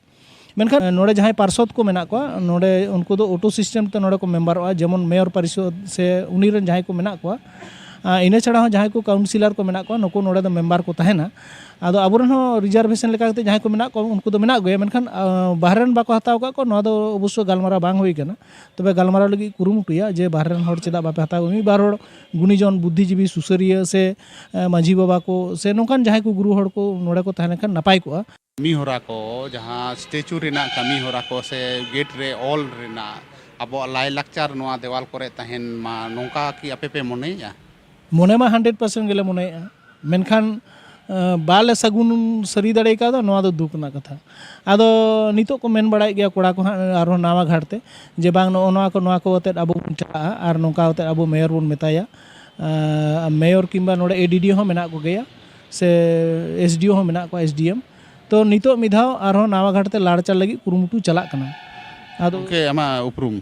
ᱢᱮᱱᱠᱷᱟᱱ ᱱᱚᱰᱮ ᱡᱟᱦᱟᱸᱭ ᱯᱟᱨᱥᱚᱫ ᱠᱚ ᱢᱮᱱᱟᱜ ᱠᱚᱣᱟ, ᱱᱚᱰᱮ ᱩᱱᱠᱩ ᱫᱚ ᱚᱴᱳ ᱥᱤᱥᱴᱮᱢ ᱛᱮ ᱱᱚᱰᱮ ᱠᱚ ᱢᱮᱢᱵᱟᱨᱚᱜᱼᱟ, ᱡᱮᱢᱚᱱ ᱢᱮᱭᱚᱨ ᱯᱟᱨᱤᱥᱚᱫ ᱥᱮ ᱩᱱᱤ ᱨᱮᱱ ᱡᱟᱦᱟᱸᱭ ᱠᱚ ᱢᱮᱱᱟᱜ ᱠᱚᱣᱟ᱾ ᱟᱨ ᱤᱱᱟᱹ ᱪᱷᱟᱲᱟ ᱦᱚᱸ ᱡᱟᱦᱟᱸᱭ ᱠᱚ ᱠᱟᱣᱩᱱᱥᱤᱞᱟᱨ ᱠᱚ ᱢᱮᱱᱟᱜ ᱠᱚᱣᱟ, ᱱᱩᱠᱩ ᱱᱚᱰᱮ ᱫᱚ ᱢᱮᱢᱵᱟᱨ ᱠᱚ ᱛᱟᱦᱮᱱᱟ᱾ ᱟᱫᱚ ᱟᱵᱚᱨᱮᱱ ᱦᱚᱸ ᱨᱤᱡᱟᱨᱵᱷᱮᱥᱚᱱ ᱞᱮᱠᱟ ᱠᱟᱛᱮ ᱡᱟᱦᱟᱸᱭ ᱠᱚ ᱢᱮᱱᱟᱜ ᱠᱚᱣᱟ, ᱩᱱᱠᱩ ᱫᱚ ᱢᱮᱱᱟᱜ ᱠᱚᱜᱮᱭᱟ, ᱢᱮᱱᱠᱷᱟᱱ, ᱟ, ᱵᱟᱦᱨᱮ ᱨᱮᱱ ᱵᱟᱠᱚ ᱦᱟᱛᱟᱣ ᱟᱠᱟᱫ ᱠᱚᱣᱟ, ᱱᱚᱣᱟ ᱫᱚ ᱚᱵᱚᱥᱥᱚ ᱜᱟᱞᱢᱟᱨᱟᱣ ᱵᱟᱝ ᱦᱩᱭ ᱟᱠᱟᱱᱟ᱾ ᱛᱚᱵᱮ ᱜᱟᱞᱢᱟᱨᱟᱣ ᱞᱟᱹᱜᱤᱫ ᱠᱩᱨᱩᱢᱩᱴᱩᱭᱟ ᱡᱮ ᱵᱟᱦᱨᱮ ᱨᱮᱱ ᱦᱚᱲ ᱪᱮᱫᱟᱜ ᱵᱟᱯᱮ ᱦᱟᱛᱟᱣ ᱠᱚᱣᱟ? ᱢᱤᱫ ᱵᱟᱨ ᱦᱚᱲ ᱜᱩᱱᱤᱡᱚᱱ, ᱵᱩᱫᱽᱫᱷᱤᱡᱤᱵᱤ, ᱥᱩᱥᱟᱹᱨᱤᱭᱟᱹ ᱥᱮ, ᱮ, ᱢᱟᱹᱡᱷᱤ ᱵᱟᱵᱟ ᱠᱚ ᱥᱮ ᱱᱚᱝᱠᱟᱱ ᱡᱟᱦᱟᱸᱭ ᱠᱚ ᱜᱩᱨᱩ ᱦᱚᱲ ᱠᱚ ᱱᱚᱰᱮ ᱠᱚ ᱛᱟᱦᱮᱸ ᱞᱮᱱᱠᱷᱟᱱ ᱱᱟᱯᱟᱭ ᱠᱚᱜᱼᱟ᱾ ᱠᱟᱹᱢᱤ ᱦᱚᱨᱟ ᱠᱚ, ᱡᱟᱦᱟᱸ ᱥᱴᱮᱪᱩ ᱨᱮᱱᱟᱜ ᱠᱟᱹᱢᱤ ᱦᱚᱨᱟ ᱠᱚ ᱥᱮ ᱜᱮᱴ ᱨᱮ ᱚᱞ ᱨᱮᱱᱟᱜ, ᱟᱵᱚᱣᱟᱜ ᱞᱟᱭᱼᱞᱟᱠᱪᱟᱨ ᱱᱚᱣᱟ ᱫᱮᱣᱟᱞ ᱠᱚᱨᱮ ᱛᱟᱦᱮᱱ ᱢᱟ, ᱱᱚᱝᱠᱟ ᱠᱤ ᱟᱯᱮ ᱯᱮ ᱢᱚᱱᱮᱭᱮᱫᱼᱟ? ᱢᱚᱱᱮ ᱢᱟ ᱦᱟᱱᱰᱨᱮᱰ ᱯᱟᱨᱥᱮᱱᱴ ᱜᱮᱞᱮ ᱢᱚᱱᱮᱭᱮᱫᱼᱟ, ᱢᱮᱱᱠᱷᱟᱱ, ᱮᱸ, ᱵᱟᱞᱮ ᱥᱟᱹᱜᱩᱱ ᱥᱟᱹᱨᱤ ᱫᱟᱲᱮ ᱠᱟᱣᱫᱟ, ᱱᱚᱣᱟ ᱫᱚ ᱫᱩᱠ ᱨᱮᱱᱟᱜ ᱠᱟᱛᱷᱟ᱾ ᱟᱫᱚ ᱱᱤᱛᱚᱜ ᱠᱚ ᱢᱮᱱ ᱵᱟᱲᱟᱭᱮᱫ ᱜᱮᱭᱟ ᱠᱚᱲᱟ ᱠᱚ ᱦᱟᱸᱜ ᱟᱨᱦᱚᱸ ᱱᱟᱣᱟ ᱜᱷᱟᱴ ᱛᱮ, ᱡᱮ ᱵᱟᱝ, ᱱᱚᱜᱼᱚ ᱱᱚᱣᱟ ᱠᱚ, ᱱᱚᱣᱟ ᱠᱚ ᱟᱛᱮᱫ ᱟᱵᱚ ᱵᱚᱱ ᱪᱟᱞᱟᱜᱼᱟ ᱟᱨ ᱱᱚᱝᱠᱟ ᱟᱛᱮᱫ ᱟᱵᱚ ᱢᱮᱭᱚᱨ ᱵᱚᱱ ᱢᱮᱛᱟᱭᱟ᱾ ᱮᱸ, ᱢᱮᱭᱚᱨ ᱠᱤᱝᱵᱟ ᱱᱚᱰᱮ ᱮ ᱰᱤ ᱰᱤ ᱳ ᱦᱚᱸ ᱢᱮᱱᱟᱜ ᱠᱚᱜᱮᱭᱟ, ᱥᱮ ᱮᱥ ᱰᱤ ᱳ ᱦᱚᱸ ᱢᱮᱱᱟᱜ ᱠᱚᱣᱟ, ᱮᱥ ᱰᱤ ᱮᱢ᱾ ᱛᱚ ᱱᱤᱛᱚᱜ ᱢᱤᱫ ᱫᱷᱟᱣ ᱟᱨᱦᱚᱸ ᱱᱟᱣᱟ ᱜᱷᱟᱴ ᱛᱮ ᱞᱟᱲ ᱪᱟᱞ ᱞᱟᱹᱜᱤᱫ ᱠᱩᱨᱩᱢᱩᱴᱩ ᱪᱟᱞᱟᱜ ᱠᱟᱱᱟ᱾ ᱟᱫᱚ ᱜᱚᱢᱠᱮ, ᱟᱢᱟᱜ ᱩᱯᱨᱩᱢ?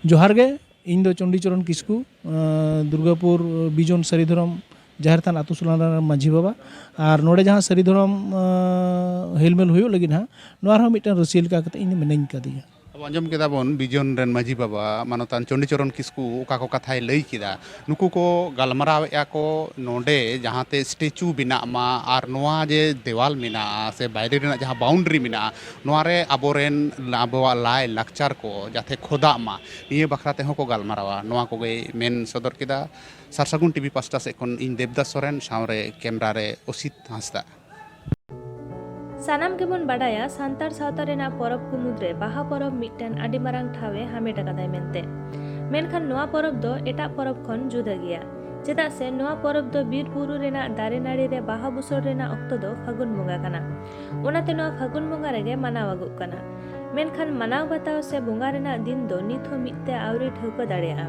ᱡᱚᱦᱟᱨ ᱜᱮ, ᱤᱧ ᱫᱚ ᱪᱚᱱᱰᱤᱪᱚᱨᱚᱱ ᱠᱤᱥᱠᱩ, ᱟᱸ, ᱫᱩᱨᱜᱟᱯᱩᱨ ᱵᱤᱡᱚᱱ ᱥᱟᱹᱨᱤ ᱫᱷᱚᱨᱚᱢ ᱡᱟᱦᱮᱨ ᱛᱷᱟᱱ ᱟᱛᱳ ᱥᱳᱞᱟᱱ ᱨᱮᱱ ᱢᱟᱹᱡᱷᱤ ᱵᱟᱵᱟ᱾ ᱟᱨ ᱱᱚᱰᱮ ᱡᱟᱦᱟᱸ ᱥᱟᱹᱨᱤ ᱫᱷᱚᱨᱚᱢ, ᱟᱸ, ᱦᱮᱞᱢᱮᱞ ᱦᱩᱭᱩᱜ ᱞᱟᱹᱜᱤᱫ ᱦᱟᱸᱜ, ᱱᱚᱣᱟ ᱨᱮᱦᱚᱸ ᱢᱤᱫᱴᱟᱝ ᱨᱟᱹᱥᱤᱭᱟᱹ ᱞᱮᱠᱟ ᱠᱟᱛᱮ ᱤᱧ ᱫᱚ ᱢᱤᱱᱟᱹᱧ ᱠᱟᱫᱤᱧᱟ᱾ ᱟᱵᱚ ᱟᱸᱡᱚᱢ ᱠᱮᱫᱟ ᱵᱚᱱ ᱵᱤᱡᱚᱱ ᱨᱮᱱ ᱢᱟᱹᱡᱷᱤ ᱵᱟᱵᱟ ᱢᱟᱱᱚᱛᱟᱱ ᱪᱚᱱᱰᱤᱪᱚᱨᱚᱱ ᱠᱤᱥᱠᱩ ᱚᱠᱟ ᱠᱚ ᱠᱟᱛᱷᱟᱭ ᱞᱟᱹᱭ ᱠᱮᱫᱟ᱾ ᱱᱩᱠᱩ ᱠᱚ ᱜᱟᱞᱢᱟᱨᱟᱣᱮᱫᱼᱟ ᱠᱚ ᱱᱚᱰᱮ ᱡᱟᱦᱟᱸᱛᱮ ᱥᱴᱮᱪᱩ ᱵᱮᱱᱟᱜ ᱢᱟ ᱟᱨ ᱱᱚᱣᱟ ᱡᱮ ᱫᱮᱣᱟᱞ ᱢᱮᱱᱟᱜᱼᱟ ᱥᱮ ᱵᱟᱭᱨᱮ ᱨᱮᱱᱟᱜ ᱡᱟᱦᱟᱸ ᱵᱟᱣᱩᱱᱰᱟᱨᱤ ᱢᱮᱱᱟᱜᱼᱟ, ᱱᱚᱣᱟ ᱨᱮ ᱟᱵᱚᱨᱮᱱ, ᱟᱵᱚᱣᱟᱜ ᱞᱟᱭ ᱞᱟᱠᱪᱟᱨ ᱠᱚ ᱡᱟᱛᱮ ᱠᱷᱚᱫᱟᱜ ᱢᱟ, ᱱᱤᱭᱟᱹ ᱵᱟᱠᱷᱨᱟ ᱛᱮᱦᱚᱸ ᱠᱚ ᱜᱟᱞᱢᱟᱨᱟᱣᱟ᱾ ᱱᱚᱣᱟ ᱠᱚᱜᱮᱭ ᱢᱮᱱ ᱥᱚᱫᱚᱨ ᱠᱮᱫᱟ᱾ ᱥᱟᱨᱥᱟᱹᱜᱩᱱ ᱴᱤᱵᱷᱤ ᱯᱟᱥᱴᱟ ᱥᱮᱫ ᱠᱷᱚᱱ ᱤᱧ ᱫᱮᱵᱽᱫᱟᱥ ᱥᱚᱨᱮᱱ, ᱥᱟᱶᱨᱮ ᱠᱮᱢᱨᱟ ᱨᱮ ᱚᱥᱤᱛ ᱦᱟᱸᱥᱫᱟ᱾ ᱥᱟᱱᱟᱢ ᱜᱮᱵᱚᱱ ᱵᱟᱰᱟᱭᱟ, ᱥᱟᱱᱛᱟᱲ ᱥᱟᱶᱛᱟ ᱨᱮᱱᱟᱜ ᱯᱚᱨᱚᱵᱽ ᱠᱚ ᱢᱩᱫᱽᱨᱮ ᱵᱟᱦᱟ ᱯᱚᱨᱚᱵᱽ ᱢᱤᱫᱴᱮᱱ ᱟᱹᱰᱤ ᱢᱟᱨᱟᱝ ᱴᱷᱟᱶ ᱮ ᱦᱟᱢᱮᱴ ᱟᱠᱟᱫᱟᱭ ᱢᱮᱱᱛᱮ᱾ ᱢᱮᱱᱠᱷᱟᱱ ᱱᱚᱣᱟ ᱯᱚᱨᱚᱵᱽ ᱫᱚ ᱮᱴᱟᱜ ᱯᱚᱨᱚᱵᱽ ᱠᱷᱚᱱ ᱡᱩᱫᱟᱹ ᱜᱮᱭᱟ, ᱪᱮᱫᱟᱜ ᱥᱮ ᱱᱚᱣᱟ ᱯᱚᱨᱚᱵᱽ ᱫᱚ ᱵᱤᱨ ᱵᱩᱨᱩ ᱨᱮᱱᱟᱜ ᱫᱟᱨᱮ ᱱᱟᱹᱲᱤ ᱨᱮ ᱵᱟᱦᱟ ᱵᱩᱥᱟᱹᱲ ᱨᱮᱱᱟᱜ ᱚᱠᱛᱚ ᱫᱚ ᱯᱷᱟᱹᱜᱩᱱ ᱵᱚᱸᱜᱟ ᱠᱟᱱᱟ᱾ ᱚᱱᱟᱛᱮ ᱱᱚᱣᱟ ᱯᱷᱟᱹᱜᱩᱱ ᱵᱚᱸᱜᱟ ᱨᱮᱜᱮ ᱢᱟᱱᱟᱣ ᱟᱹᱜᱩᱜ ᱠᱟᱱᱟ᱾ ᱢᱮᱱᱠᱷᱟᱱ ᱢᱟᱱᱟᱣ ᱵᱟᱛᱟᱣ ᱥᱮ ᱵᱚᱸᱜᱟ ᱨᱮᱱᱟᱜ ᱫᱤᱱ ᱫᱚ ᱱᱤᱛ ᱦᱚᱸ ᱢᱤᱫ ᱛᱮ ᱟᱹᱣᱨᱤ ᱴᱷᱟᱹᱣᱠᱟᱹ ᱫᱟᱲᱮᱭᱟᱜᱼᱟ᱾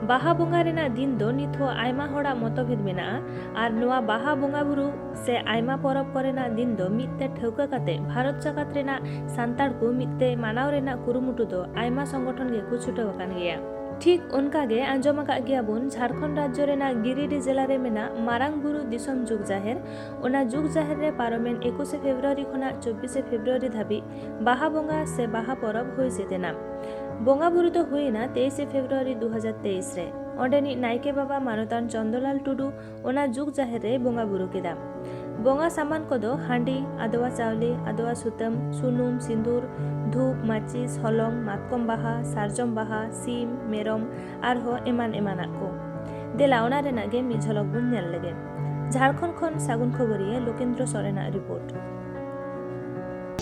ᱵᱟᱦᱟ ᱵᱚᱸᱜᱟ ᱨᱮᱱᱟᱜ ᱫᱤᱱ ᱫᱚ ᱱᱤᱛ ᱦᱚᱸ ᱟᱭᱢᱟ ᱦᱚᱲᱟᱜ ᱢᱚᱛᱚᱵᱷᱮᱫ ᱢᱮᱱᱟᱜᱼᱟ ᱟᱨ ᱱᱚᱣᱟ ᱵᱟᱦᱟ ᱵᱚᱸᱜᱟ ᱵᱩᱨᱩ ᱥᱮ ᱟᱭᱢᱟ ᱯᱚᱨᱚᱵᱽ ᱠᱚᱨᱮᱱᱟᱜ ᱫᱤᱱ ᱫᱚ ᱢᱤᱫ ᱛᱮ ᱴᱷᱟᱹᱣᱠᱟᱹ ᱠᱟᱛᱮ ᱵᱷᱟᱨᱚᱛ ᱡᱟᱠᱟᱛ ᱨᱮᱱᱟᱜ ᱥᱟᱱᱛᱟᱲ ᱠᱚ ᱢᱤᱫ ᱛᱮ ᱢᱟᱱᱟᱣ ᱨᱮᱱᱟᱜ ᱠᱩᱨᱩᱢᱩᱴᱩ ᱫᱚ ᱟᱭᱢᱟ ᱥᱚᱝᱜᱚᱴᱷᱚᱱ ᱜᱮᱠᱚ ᱪᱷᱩᱴᱟᱹᱣ ᱟᱠᱟᱱ ᱜᱮᱭᱟ᱾ ᱴᱷᱤᱠ ᱚᱱᱠᱟ ᱜᱮ ᱟᱸᱡᱚᱢ ᱟᱠᱟᱫ ᱜᱮᱭᱟ ᱵᱚᱱ, ᱡᱷᱟᱲᱠᱷᱚᱸᱰ ᱨᱟᱡᱽᱡᱚ ᱨᱮᱱᱟᱜ ᱜᱤᱨᱤᱰᱤ ᱡᱮᱞᱟ ᱨᱮ ᱢᱮᱱᱟᱜ ᱢᱟᱨᱟᱝ ᱵᱩᱨᱩ ᱫᱤᱥᱚᱢ ᱡᱩᱜᱽ ᱡᱟᱦᱮᱨ᱾ ᱚᱱᱟ ᱡᱩᱜᱽ ᱡᱟᱦᱮᱨ ᱨᱮ ᱯᱟᱨᱚᱢᱮᱱ ᱮᱠᱩᱥᱮ ᱯᱷᱮᱵᱽᱨᱩᱣᱟᱨᱤ ᱠᱷᱚᱱᱟᱜ ᱪᱚᱵᱵᱤᱥᱮ ᱯᱷᱮᱵᱽᱨᱩᱣᱟᱨᱤ ᱫᱷᱟᱹᱵᱤᱡ ᱵᱟᱦᱟ ᱵᱚᱸᱜᱟ ᱥᱮ ᱵᱟᱦᱟ ᱯᱚᱨᱚᱵᱽ ᱦᱩᱭ ᱥᱟᱹᱛ ᱮᱱᱟ᱾ ᱵᱚᱸᱜᱟ ᱵᱩᱨᱩ ᱫᱚ ᱦᱩᱭ ᱮᱱᱟ ᱛᱮᱭᱤᱥᱮ ᱯᱷᱮᱵᱽᱨᱩᱣᱟᱨᱤ ᱫᱩ ᱦᱟᱡᱟᱨ ᱛᱮᱭᱤᱥ ᱨᱮ᱾ ᱚᱸᱰᱮᱱᱤᱡ ᱱᱟᱭᱠᱮ ᱵᱟᱵᱟ ᱢᱟᱱᱚᱛᱟᱱ ᱪᱚᱱᱫᱚᱞᱟᱞ ᱴᱩᱰᱩ ᱚᱱᱟ ᱡᱩᱜᱽ ᱡᱟᱦᱮᱨ ᱨᱮᱭ ᱵᱚᱸᱜᱟ ᱵᱩᱨᱩ ᱠᱮᱫᱟ᱾ ᱵᱚᱸᱜᱟ ᱥᱟᱢᱟᱱ ᱠᱚᱫᱚ ᱦᱟᱺᱰᱤ, ᱟᱫᱣᱟ ᱪᱟᱣᱞᱮ, ᱟᱫᱣᱟ ᱥᱩᱛᱟᱹᱢ, ᱥᱩᱱᱩᱢ, ᱥᱤᱸᱫᱩᱨ, ᱫᱷᱩᱯ, ᱢᱟᱹᱪᱤᱥ, ᱦᱚᱞᱚᱝ, ᱢᱟᱛᱠᱚᱢ ᱵᱟᱦᱟ, ᱥᱟᱨᱡᱚᱢ ᱵᱟᱦᱟ, ᱥᱤᱢ, ᱢᱮᱨᱚᱢ, ᱟᱨᱦᱚᱸ ᱮᱢᱟᱱ ᱮᱢᱟᱱᱟᱜ ᱠᱚ᱾ ᱫᱮᱞᱟ, ᱚᱱᱟ ᱨᱮᱱᱟᱜ ᱜᱮ ᱢᱤᱫ ᱡᱷᱚᱞᱚᱠ ᱵᱚᱱ ᱧᱮᱞ ᱞᱮᱜᱮ᱾ ᱡᱷᱟᱲᱠᱷᱚᱸᱰ ᱠᱷᱚᱱ ᱥᱟᱹᱜᱩᱱ ᱠᱷᱚᱵᱚᱨᱤᱭᱟᱹ ᱞᱳᱠᱮᱱᱫᱨᱚ ᱥᱚᱨᱮᱱᱟᱜ ᱨᱤᱯᱳᱨᱴ᱾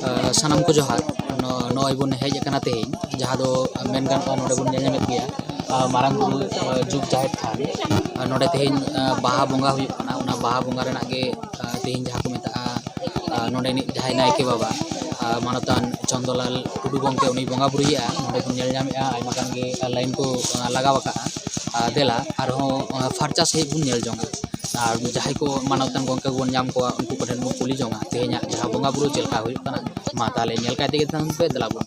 ᱟᱸ, ᱥᱟᱱᱟᱢ ᱠᱚ ᱡᱚᱦᱟᱨ᱾ ᱱᱚ-, ᱱᱚᱜᱼᱚᱭ ᱵᱚᱱ ᱦᱮᱡ ᱟᱠᱟᱱᱟ ᱛᱮᱦᱮᱧ, ᱡᱟᱦᱟᱸ ᱫᱚ ᱢᱮᱱ ᱜᱟᱱᱚᱜᱼᱟ, ᱱᱚᱰᱮ ᱵᱚᱱ ᱧᱮᱞ ᱧᱟᱢᱮᱫ ᱜᱮᱭᱟ, ᱟᱸ, ᱢᱟᱨᱟᱝ ᱵᱩᱨᱩ, ᱟᱸ, ᱡᱩᱜᱽ ᱡᱟᱦᱮᱨ ᱛᱷᱟᱱ᱾ ᱟᱸ, ᱱᱚᱰᱮ ᱛᱮᱦᱮᱧ, ᱟᱸ, ᱵᱟᱦᱟ ᱵᱚᱸᱜᱟ ᱦᱩᱭᱩᱜ ᱠᱟᱱᱟ᱾ ᱚᱱᱟ ᱵᱟᱦᱟ ᱵᱚᱸᱜᱟ ᱨᱮᱱᱟᱜ ᱜᱮ, ᱟᱸ, ᱛᱮᱦᱮᱧ ᱡᱟᱦᱟᱸ ᱠᱚ ᱢᱮᱛᱟᱜᱼᱟ, ᱟᱸ, ᱱᱚᱰᱮᱱᱤᱡ ᱡᱟᱦᱟᱸᱭ ᱱᱟᱭᱠᱮ ᱵᱟᱵᱟ, ᱟᱸ, ᱢᱟᱱᱚᱛᱟᱱ ᱪᱚᱱᱫᱚᱞᱟᱞ ᱴᱩᱰᱩ ᱜᱚᱢᱠᱮ, ᱩᱱᱤ ᱵᱚᱸᱜᱟ ᱵᱩᱨᱩᱭᱮᱫᱼᱟ᱾ ᱱᱚᱰᱮ ᱵᱚᱱ ᱧᱮᱞ ᱧᱟᱢᱮᱫᱼᱟ, ᱟᱭᱢᱟ ᱜᱟᱱ ᱜᱮ ᱞᱟᱭᱤᱱ ᱠᱚ, ᱟᱸ, ᱞᱟᱜᱟᱣ ᱟᱠᱟᱫᱼᱟ᱾ ᱟᱸ, ᱫᱮᱞᱟ, ᱟᱨᱦᱚᱸ, ᱟᱸ, ᱯᱷᱟᱨᱪᱟ ᱥᱟᱺᱦᱤᱡ ᱵᱚᱱ ᱧᱮᱞ ᱡᱚᱝᱟ᱾ ᱟᱨ ᱡᱟᱦᱟᱸᱭ ᱠᱚ ᱢᱟᱱᱚᱛᱟᱱ ᱜᱚᱢᱠᱮ ᱠᱚᱵᱚᱱ ᱧᱟᱢ ᱠᱚᱣᱟ, ᱩᱱᱠᱩ ᱠᱚᱴᱷᱮᱱ ᱵᱚᱱ ᱠᱩᱞᱤ ᱡᱚᱝᱟ, ᱛᱮᱦᱮᱧᱟᱜ ᱡᱟᱦᱟᱸ ᱵᱚᱸᱜᱟ ᱵᱩᱨᱩ ᱪᱮᱫ ᱞᱮᱠᱟ ᱦᱩᱭᱩᱜ ᱠᱟᱱᱟ᱾ ᱢᱟ ᱛᱟᱦᱞᱮ ᱧᱮᱞ ᱠᱟᱭ ᱛᱮᱜᱮ ᱛᱟᱦᱮᱱ ᱯᱮ, ᱫᱮᱞᱟ ᱵᱚᱱ᱾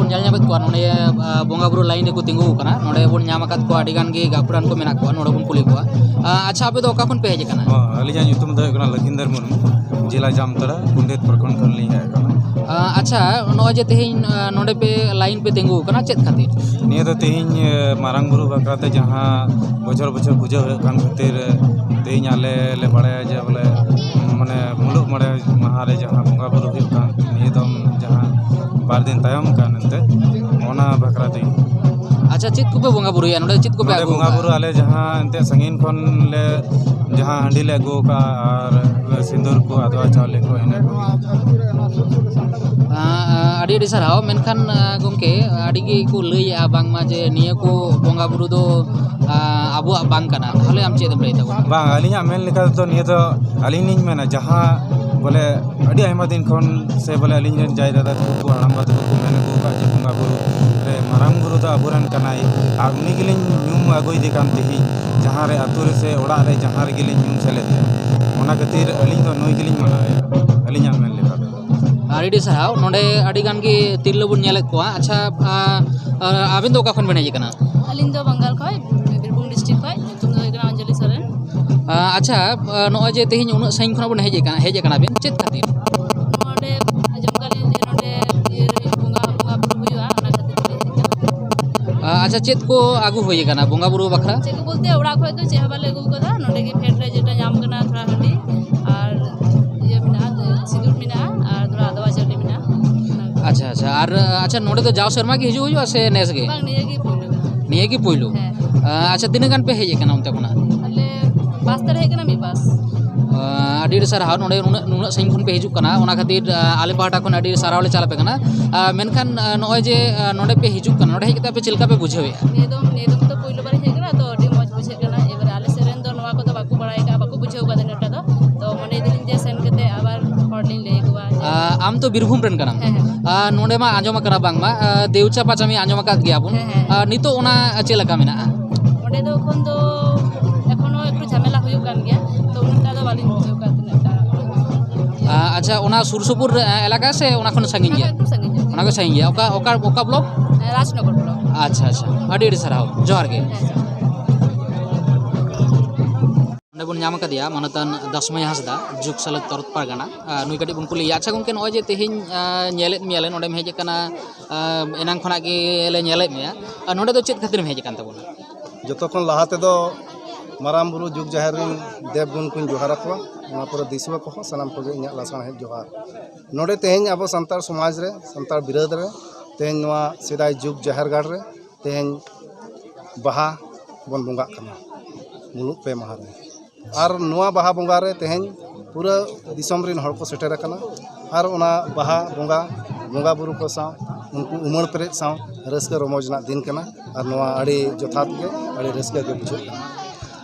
ᱧᱮᱞ ᱧᱟᱢᱮᱫ ᱠᱚᱣᱟ ᱱᱚᱰᱮ, ᱟ, ᱵᱚᱸᱜᱟ ᱵᱩᱨᱩ ᱞᱟᱭᱤᱱ ᱨᱮᱠᱚ ᱛᱤᱸᱜᱩ ᱟᱠᱟᱱᱟ᱾ ᱱᱚᱰᱮ ᱵᱚᱱ ᱧᱟᱢ ᱟᱠᱟᱫ ᱠᱚᱣᱟ, ᱟᱹᱰᱤ ᱜᱟᱱ ᱜᱮ ᱜᱟᱹᱠᱷᱩᱲᱟᱱ ᱠᱚ ᱢᱮᱱᱟᱜ ᱠᱚᱣᱟ, ᱱᱚᱰᱮ ᱵᱚᱱ ᱠᱩᱞᱤ ᱠᱚᱣᱟ᱾ ᱟ, ᱟᱪᱪᱷᱟ, ᱟᱯᱮ ᱫᱚ ᱚᱠᱟ ᱠᱷᱚᱱ ᱯᱮ ᱦᱮᱡ ᱟᱠᱟᱱᱟ? ᱚ, ᱟᱹᱞᱤᱧᱟᱜ ᱧᱩᱛᱩᱢ ᱫᱚ ᱦᱩᱭᱩᱜ ᱠᱟᱱᱟ ᱞᱚᱠᱷᱤᱱᱫᱚᱨ ᱢᱩᱨᱢᱩ, ᱡᱮᱞᱟ ᱡᱟᱢᱛᱟᱲᱟ, ᱠᱩᱸᱰᱮᱛ ᱯᱨᱚᱠᱷᱚᱸᱰ ᱠᱷᱚᱱ ᱞᱤᱧ ᱦᱮᱡ ᱟᱠᱟᱱᱟ᱾ ᱟ, ᱟᱪᱪᱷᱟ, ᱱᱚᱜᱼᱚᱭ ᱡᱮ ᱛᱮᱦᱮᱧ, ᱟ, ᱱᱚᱰᱮ ᱯᱮ ᱞᱟᱭᱤᱱ ᱯᱮ ᱛᱤᱸᱜᱩ ᱟᱠᱟᱱᱟ, ᱪᱮᱫ ᱠᱷᱟᱹᱛᱤᱨ? ᱱᱤᱭᱟᱹ ᱫᱚ ᱛᱮᱦᱮᱧ, ᱮ, ᱢᱟᱨᱟᱝ ᱵᱩᱨᱩ ᱵᱟᱠᱷᱨᱟ ᱛᱮ ᱡᱟᱦᱟᱸ ᱵᱚᱪᱷᱚᱨ ᱵᱚᱪᱷᱚᱨ ᱯᱩᱡᱟᱹ ᱦᱩᱭᱩᱜ ᱠᱟᱱ ᱠᱷᱟᱹᱛᱤᱨ, ᱮ, ᱛᱮᱦᱮᱧ ᱟᱞᱮ ᱞᱮ ᱵᱟᱲᱟᱭᱟ ᱡᱮ ᱵᱚᱞᱮ, ᱢᱟᱱᱮ, ᱢᱩᱞᱩᱜ ᱢᱚᱬᱮ ᱢᱟᱦᱟ ᱨᱮ ᱡᱟᱦᱟᱸ ᱵᱚᱸᱜᱟ ᱵᱩᱨᱩ ᱦᱩᱭᱩᱜ ᱠᱟᱱ, ᱱᱤᱭᱟᱹ ᱫᱚᱢ ᱡᱟᱦᱟᱸ ᱵᱟᱨ ᱫᱤᱱ ᱛᱟᱭᱚᱢ ᱠᱟᱱ ᱮᱱᱛᱮ, ᱚᱱᱟ ᱵᱟᱠᱷᱨᱟ ᱛᱮ᱾ ᱟᱪᱪᱷᱟ, ᱪᱮᱫ ᱠᱚᱯᱮ ᱵᱚᱸᱜᱟ ᱵᱩᱨᱩᱭᱟ ᱱᱚᱰᱮ? ᱪᱮᱫ ᱠᱚᱯᱮ ᱱᱚᱰᱮ ᱟᱹᱜᱩ ᱵᱚᱸᱜᱟ ᱟᱠᱟᱫᱼᱟ? ᱵᱩᱨᱩ ᱟᱞᱮ ᱡᱟᱦᱟᱸ ᱮᱱᱛᱮ ᱥᱟᱺᱜᱤᱧ ᱠᱷᱚᱱ ᱞᱮ ᱡᱟᱦᱟᱸ ᱦᱟᱺᱰᱤ ᱞᱮ ᱟᱹᱜᱩ ᱟᱠᱟᱫᱼᱟ ᱟᱨ ᱥᱤᱸᱫᱩᱨ ᱠᱚ, ᱟᱫᱽᱣᱟ ᱪᱟᱣᱞᱮ ᱠᱚ, ᱤᱱᱟᱹ ᱠᱚᱜᱮ᱾ ᱟᱸ, ᱟᱹᱰᱤ ᱟᱹᱰᱤ ᱥᱟᱨᱦᱟᱣ᱾ ᱢᱮᱱᱠᱷᱟᱱ, ᱟᱸ, ᱜᱚᱢᱠᱮ, ᱟᱹᱰᱤ ᱜᱮ ᱠᱚ ᱞᱟᱹᱭᱮᱜᱼᱟ ᱵᱟᱝᱢᱟ ᱡᱮ ᱱᱤᱭᱟᱹ ᱠᱚ ᱵᱚᱸᱜᱟ ᱵᱩᱨᱩ ᱫᱚ, ᱟᱸ, ᱟᱵᱚᱣᱟᱜ ᱵᱟᱝ ᱠᱟᱱᱟ᱾ ᱛᱟᱦᱚᱞᱮ ᱟᱢ ᱪᱮᱫ ᱮᱢ ᱞᱟᱹᱭ ᱛᱟᱵᱚᱱᱟ? ᱵᱟᱝ, ᱟᱹᱞᱤᱧᱟᱜ ᱢᱮᱱ ᱞᱮᱠᱟ ᱛᱮᱫᱚ ᱱᱤᱭᱟᱹ ᱫᱚ ᱟᱹᱞᱤᱧ ᱞᱤᱧ ᱢᱮᱱᱟ, ᱡᱟᱦᱟᱸ ᱵᱚᱞᱮ ᱟᱹᱰᱤ ᱟᱭᱢᱟ ᱫᱤᱱ ᱠᱷᱚᱱ ᱥᱮ ᱵᱚᱞᱮ ᱟᱹᱞᱤᱧ ᱨᱮᱱ ᱡᱟᱭ ᱫᱟᱫᱟ ᱛᱟᱠᱚ ᱠᱚ, ᱦᱟᱲᱟᱢ ᱵᱟ ᱛᱟᱠᱚ ᱠᱚ ᱢᱮᱱ ᱟᱹᱜᱩ ᱟᱠᱟᱫ ᱡᱮ ᱵᱚᱸᱜᱟ ᱵᱩᱨᱩ ᱨᱮ ᱢᱟᱨᱟᱝ ᱵᱩᱨᱩ ᱫᱚ ᱟᱵᱚᱨᱮᱱ ᱠᱟᱱᱟᱭ, ᱟᱨ ᱩᱱᱤ ᱜᱮᱞᱤᱧ ᱧᱩᱢ ᱟᱹᱜᱩᱭᱮᱫᱮ ᱠᱟᱱ ᱛᱮᱦᱮᱧ ᱡᱟᱦᱟᱸ ᱨᱮ ᱟᱹᱛᱩ ᱨᱮ ᱥᱮ ᱚᱲᱟᱜ ᱨᱮ ᱡᱟᱦᱟᱸ ᱨᱮᱜᱮ ᱞᱤᱧ ᱧᱩᱢ ᱥᱮᱞᱮᱫ ᱮᱫᱟ, ᱚᱱᱟ ᱠᱷᱟᱹᱛᱤᱨ ᱟᱹᱞᱤᱧ ᱫᱚ ᱱᱩᱭ ᱜᱮᱞᱤᱧ ᱢᱟᱱᱟᱣᱮᱭᱟ, ᱟᱹᱞᱤᱧᱟᱜ ᱢᱮᱱ ᱞᱮᱠᱟ ᱫᱚ᱾ ᱟᱹᱰᱤ ᱟᱹᱰᱤ ᱥᱟᱨᱦᱟᱣ᱾ ᱱᱚᱰᱮ ᱟᱹᱰᱤ ᱜᱟᱱ ᱜᱮ ᱛᱤᱨᱞᱟᱹ ᱵᱚᱱ ᱧᱮᱞᱮᱫ ᱠᱚᱣᱟ᱾ ᱟᱪᱪᱷᱟ, ᱟ, ᱟ, ᱟᱵᱮᱱ ᱫᱚ ᱚᱠᱟ ᱠᱷᱚᱱ ᱵᱮᱱ ᱦᱮᱡ ᱟᱠᱟᱱᱟ? ᱟᱹᱞᱤᱧ ᱫᱚ ᱵᱟᱝᱜᱟᱞ ᱠᱷᱚᱱ, ᱵᱤᱨᱵᱷᱩᱢ ᱰᱤᱥᱴᱨᱤᱠᱴ ᱠᱷᱚᱱ᱾ ᱧᱩᱛᱩᱢ ᱫᱚ ᱦᱩᱭᱩᱜ ᱠᱟᱱᱟ ᱚᱧᱡᱚᱞᱤ ᱥᱚᱨᱮᱱ᱾ ᱟ, ᱟᱪᱪᱷᱟ, ᱟ, ᱱᱚᱜᱼᱚᱭ ᱡᱮ ᱛᱮᱦᱮᱧ ᱩᱱᱟᱹᱜ ᱥᱟᱺᱜᱤᱧ ᱠᱷᱚᱱᱟᱜ ᱵᱚᱱ ᱦᱮᱡ ᱟᱠᱟᱱᱟ, ᱦᱮᱡ ᱟᱠᱟᱱᱟ ᱵᱮᱱ, ᱪᱮᱫ ᱠᱷᱟᱹᱛᱤᱨ? ᱱᱚᱰᱮ ᱟᱸᱡᱚᱢ ᱠᱟᱜ ᱞᱤᱧ ᱡᱮ ᱱᱚᱰᱮ ᱤᱭᱟᱹ ᱨᱮ ᱵᱚᱸᱜᱟ, ᱵᱚᱸᱜᱟ ᱵᱩᱨᱩ ᱦᱩᱭᱩᱜᱼᱟ, ᱚᱱᱟ ᱠᱷᱟᱹᱛᱤᱨ ᱛᱮ ᱞᱤᱧ ᱦᱮᱡ ᱟᱠᱟᱱᱟ᱾ ᱟ, ᱟᱪᱪᱷᱟ, ᱪᱮᱫ ᱠᱚ ᱟᱹᱜᱩ ᱦᱩᱭ ᱟᱠᱟᱱᱟ ᱵᱚᱸᱜᱟ ᱵᱩᱨᱩ ᱵᱟᱠᱷᱨᱟ? ᱪᱮᱫ ᱠᱚ ᱵᱚᱞᱛᱮ, ᱚᱲᱟᱜ ᱠᱷᱚᱱ ᱫᱚ ᱪᱮᱫ ᱦᱚᱸ ᱵᱟᱞᱮ ᱟᱹᱜᱩ ᱟᱠᱟᱫᱟ, ᱱᱚᱰᱮ ᱜᱮ ᱯᱷᱮᱰ ᱨᱮ ᱡᱮᱴᱟ ᱧᱟᱢ ᱠᱟᱱᱟ, ᱛᱷᱚᱲᱟ ᱦᱟᱺᱰᱤ ᱟᱨ ᱤᱭᱟᱹ ᱢᱮᱱᱟᱜᱼᱟ, ᱥᱤᱸᱫᱩᱨ ᱢᱮᱱᱟᱜᱼᱟ ᱟᱨ ᱛᱷᱚᱲᱟ ᱟᱫᱣᱟ ᱪᱟᱣᱞᱮ ᱢᱮᱱᱟᱜᱼᱟ᱾ ᱟᱪᱪᱷᱟ, ᱟᱪᱪᱷᱟ᱾ ᱟᱨ, ᱟᱪᱪᱷᱟ, ᱱᱚᱰᱮ ᱫᱚ ᱡᱟᱣ ᱥᱮᱨᱢᱟ ᱜᱮ ᱦᱤᱡᱩᱜ ᱦᱩᱭᱩᱜᱼᱟ ᱥᱮ ᱱᱮᱥ ᱜᱮ? ᱵᱟᱝ, ᱱᱤᱭᱟᱹ ᱜᱮ ᱯᱩᱭᱞᱩ ᱠᱟᱱᱟ᱾ ᱱᱤᱭᱟᱹ ᱜᱮ ᱯᱩᱭᱞᱩ? ᱦᱮᱸ᱾ ᱟ, ᱟᱪᱪᱷᱟ, ᱛᱤᱱᱟᱹᱜ ᱜᱟᱱ ᱯᱮ ᱦᱮᱡ ᱟᱠᱟᱱᱟ ᱚᱱᱛᱮ ᱠᱷᱚᱱᱟᱜ? ᱟᱞᱮ ᱵᱟᱥ ᱛᱮᱞᱮ ᱦᱮᱡ ᱠᱟᱱᱟ, ᱢᱤᱫ ᱵᱟᱥ᱾ ᱟ, ᱟᱹᱰᱤ ᱟᱹᱰᱤ ᱥᱟᱨᱦᱟᱣ, ᱱᱚᱰᱮ ᱱᱩᱱᱟᱹᱜ, ᱱᱩᱱᱟᱹᱜ ᱥᱟᱺᱜᱤᱧ ᱠᱷᱚᱱ ᱯᱮ ᱦᱤᱡᱩᱜ ᱠᱟᱱᱟ, ᱚᱱᱟ ᱠᱷᱟᱹᱛᱤᱨ, ᱟ, ᱟᱞᱮ ᱯᱟᱦᱴᱟ ᱠᱷᱚᱱ ᱟᱹᱰᱤ ᱟᱹᱰᱤ ᱥᱟᱨᱦᱟᱣ ᱞᱮ ᱪᱟᱞ ᱟᱯᱮ ᱠᱟᱱᱟ᱾ ᱟ, ᱢᱮᱱᱠᱷᱟᱱ, ᱟ, ᱱᱚᱜᱼᱚᱭ ᱡᱮ, ᱟ, ᱱᱚᱰᱮ ᱯᱮ ᱦᱤᱡᱩᱜ ᱠᱟᱱᱟ, ᱱᱚᱰᱮ ᱦᱮᱡ ᱠᱟᱛᱮ ᱟᱯᱮ ᱪᱮᱫ ᱞᱮᱠᱟ ᱯᱮ ᱵᱩᱡᱷᱟᱹᱣᱮᱫᱼᱟ? ᱱᱤᱭᱟᱹ ᱫᱚᱢ, ᱱᱤᱭᱟᱹ ᱫᱚᱢ ᱫᱚ ᱯᱩᱭᱞᱩ ᱵᱟᱨᱤᱧ ᱦᱮᱡ ᱠᱟᱱᱟ, ᱛᱚ ᱟᱹᱰᱤ ᱢᱚᱡᱽ ᱵᱩᱡᱷᱟᱹᱜ ᱠᱟᱱᱟ᱾ ᱮᱵᱟᱨᱮ ᱟᱞᱮ ᱥᱮᱫ ᱨᱮᱱ ᱫᱚ ᱱᱚᱣᱟ ᱠᱚᱫᱚ ᱵᱟᱠᱚ ᱵᱟᱲᱟᱭ ᱟᱠᱟᱫᱼᱟ, ᱵᱟᱠᱚ ᱵᱩᱡᱷᱟᱹᱣ ᱟᱠᱟᱫᱟ ᱤᱱᱟᱹᱜ ᱴᱟ ᱫᱚ᱾ ᱛᱚ ᱢᱚᱱᱮᱭ ᱫᱟᱞᱤᱧ ᱡᱮ ᱥᱮᱱ ᱠᱟᱛᱮ ᱟᱵᱟᱨ ᱦᱚᱲ ᱞᱤᱧ ᱞᱟᱹᱭ ᱟᱠᱚᱣᱟ ᱡᱮ ᱟ, ᱟᱢ ᱛᱚ ᱵᱤᱨᱵᱷᱩᱢ ᱨᱮᱱ ᱠᱟᱱᱟᱢ᱾ ᱦᱮᱸ, ᱦᱮᱸ᱾ ᱟ, ᱱᱚᱰᱮ ᱢᱟ ᱟᱸᱡᱚᱢ ᱟᱠᱟᱱᱟ ᱵᱟᱝᱢᱟ, ᱟ, ᱫᱮᱣᱪᱟ ᱯᱟᱸᱪᱟᱢᱤ ᱟᱸᱡᱚᱢ ᱟᱠᱟᱫ ᱜᱮᱭᱟ ᱵᱚᱱ᱾ ᱦᱮᱸ, ᱦᱮᱸ᱾ ᱟ, ᱱᱤᱛᱚᱜ ᱚᱱᱟ ᱪᱮᱫ ᱞᱮᱠᱟ ᱢᱮᱱᱟᱜᱼᱟ? ᱚᱸᱰᱮ ᱫᱚ ᱮᱠᱷᱚᱱ ᱫᱚ, ᱮᱠᱷᱚᱱ ᱦᱚᱸ ᱮᱠᱴᱩ ᱡᱷᱟᱢᱮᱞᱟ ᱦᱩᱭᱩᱜ ᱠᱟᱱ ᱜᱮᱭᱟ, ᱛᱚ ᱩᱱᱟᱹᱜ ᱴᱟ ᱫᱚ ᱵᱟᱹᱞᱤᱧ ᱵᱩᱡᱷᱟᱹᱣ ᱠᱟᱫᱟ ᱛᱤᱱᱟᱹᱜ ᱴᱟ᱾ ᱟ, ᱟᱪᱪᱷᱟ, ᱚᱱᱟ ᱥᱩᱨ ᱥᱩᱯᱩᱨ, ᱟ, ᱮᱞᱟᱠᱟ ᱥᱮ ᱚᱱᱟ ᱠᱷᱚᱱ ᱥᱟᱺᱜᱤᱧ ᱚᱱᱟ ᱜᱮᱭᱟ? ᱫᱚ ᱮᱠᱴᱩ ᱥᱟᱺᱜᱤᱧ ᱧᱚᱜ ᱜᱮᱭᱟ᱾ ᱟᱜᱮ ᱥᱟᱺᱜᱤᱧ ᱜᱮᱭᱟ᱾ ᱚᱠᱟ, ᱚᱠᱟ, ᱚᱠᱟ ᱵᱞᱚᱠ? ᱨᱟᱡᱽᱱᱚᱜᱚᱨ ᱵᱞᱚᱠ᱾ ᱟᱪᱪᱷᱟ, ᱟᱪᱪᱷᱟ, ᱟᱹᱰᱤ ᱟᱹᱰᱤ ᱥᱟᱨᱦᱟᱣ, ᱡᱚᱦᱟᱨ ᱜᱮ᱾ ᱦᱮᱸ, ᱡᱚᱦᱟᱨ᱾ ᱱᱚᱰᱮ ᱵᱚᱱ ᱧᱟᱢ ᱟᱠᱟᱫᱮᱭᱟ ᱢᱟᱱᱚᱛᱟᱱ ᱫᱟᱥᱢᱟᱹᱭ ᱦᱟᱸᱥᱫᱟ, ᱡᱩᱜᱽ ᱥᱟᱞᱟᱜ ᱛᱚᱨᱚᱛ ᱯᱟᱨᱜᱟᱱᱟ᱾ ᱟᱨ ᱱᱩᱭ ᱠᱟᱹᱴᱤᱡ ᱵᱚᱱ ᱠᱩᱞᱤᱭᱮᱭᱟ᱾ ᱟᱪᱪᱷᱟ ᱜᱚᱢᱠᱮ, ᱱᱚᱜᱼᱚᱭ ᱡᱮ ᱛᱮᱦᱮᱧ, ᱟᱸ, ᱧᱮᱞᱮᱫ ᱢᱮᱭᱟᱞᱮ, ᱱᱚᱰᱮᱢ ᱦᱮᱡ ᱟᱠᱟᱱᱟ, ᱟᱸ, ᱮᱱᱟᱝ ᱠᱷᱚᱱᱟᱜ ᱜᱮᱞᱮ ᱧᱮᱞᱮᱫ ᱢᱮᱭᱟ, ᱟᱨ ᱱᱚᱰᱮ ᱫᱚ ᱪᱮᱫ ᱠᱷᱟᱹᱛᱤᱨᱮᱢ ᱦᱮᱡ ᱟᱠᱟᱱ ᱛᱟᱵᱚᱱᱟ? ᱡᱚᱛᱚ ᱠᱷᱚᱱ ᱞᱟᱦᱟ ᱛᱮᱫᱚ ᱢᱟᱨᱟᱝ ᱵᱩᱨᱩ ᱡᱩᱜᱽ ᱡᱟᱦᱮᱨ ᱨᱮᱱ ᱫᱮᱵ ᱜᱩᱱ ᱠᱚᱧ ᱡᱚᱦᱟᱨ ᱟᱠᱚᱣᱟ᱾ ᱚᱱᱟ ᱯᱚᱨᱮ ᱫᱤᱥᱩᱣᱟᱹ ᱠᱚᱦᱚᱸ, ᱥᱟᱱᱟᱢ ᱠᱚᱜᱮ ᱤᱧᱟᱹᱜ ᱞᱟᱥᱟᱬᱦᱮᱫ ᱡᱚᱦᱟᱨ᱾ ᱱᱚᱰᱮ ᱛᱮᱦᱮᱧ ᱟᱵᱚ ᱥᱟᱱᱛᱟᱲ ᱥᱚᱢᱟᱡᱽ ᱨᱮ, ᱥᱟᱱᱛᱟᱲ ᱵᱤᱨᱟᱹᱫ ᱨᱮ ᱛᱮᱦᱮᱧ ᱱᱚᱣᱟ ᱥᱮᱫᱟᱭ ᱡᱩᱜᱽ ᱡᱟᱦᱮᱨ ᱜᱟᱲ ᱨᱮ ᱛᱮᱦᱮᱧ ᱵᱟᱦᱟ ᱵᱚᱱ ᱵᱚᱸᱜᱟᱜ ᱠᱟᱱᱟ ᱢᱩᱞᱩᱜ ᱯᱮ ᱢᱟᱦᱟ ᱨᱮ᱾ ᱟᱨ ᱱᱚᱣᱟ ᱵᱟᱦᱟ ᱵᱚᱸᱜᱟ ᱨᱮ ᱛᱮᱦᱮᱧ ᱯᱩᱨᱟᱹ ᱫᱤᱥᱚᱢ ᱨᱮᱱ ᱦᱚᱲ ᱠᱚ ᱥᱮᱴᱮᱨ ᱟᱠᱟᱱᱟ᱾ ᱟᱨ ᱚᱱᱟ ᱵᱟᱦᱟ ᱵᱚᱸᱜᱟ, ᱵᱚᱸᱜᱟ ᱵᱩᱨᱩ ᱠᱚ ᱥᱟᱶ ᱩᱱᱠᱩ ᱩᱢᱟᱹᱲ ᱯᱮᱨᱮᱡ ᱥᱟᱶ ᱨᱟᱹᱥᱠᱟᱹ ᱨᱚᱢᱚᱡᱽ ᱨᱮᱱᱟᱜ ᱫᱤᱱ ᱠᱟᱱᱟ᱾ ᱟᱨ ᱱᱚᱣᱟ ᱟᱹᱰᱤ ᱡᱚᱛᱷᱟᱛ ᱜᱮ, ᱟᱹᱰᱤ ᱨᱟᱹᱥᱠᱟᱹ ᱜᱮ ᱵᱩᱡᱷᱟᱹᱜ ᱠᱟᱱᱟ᱾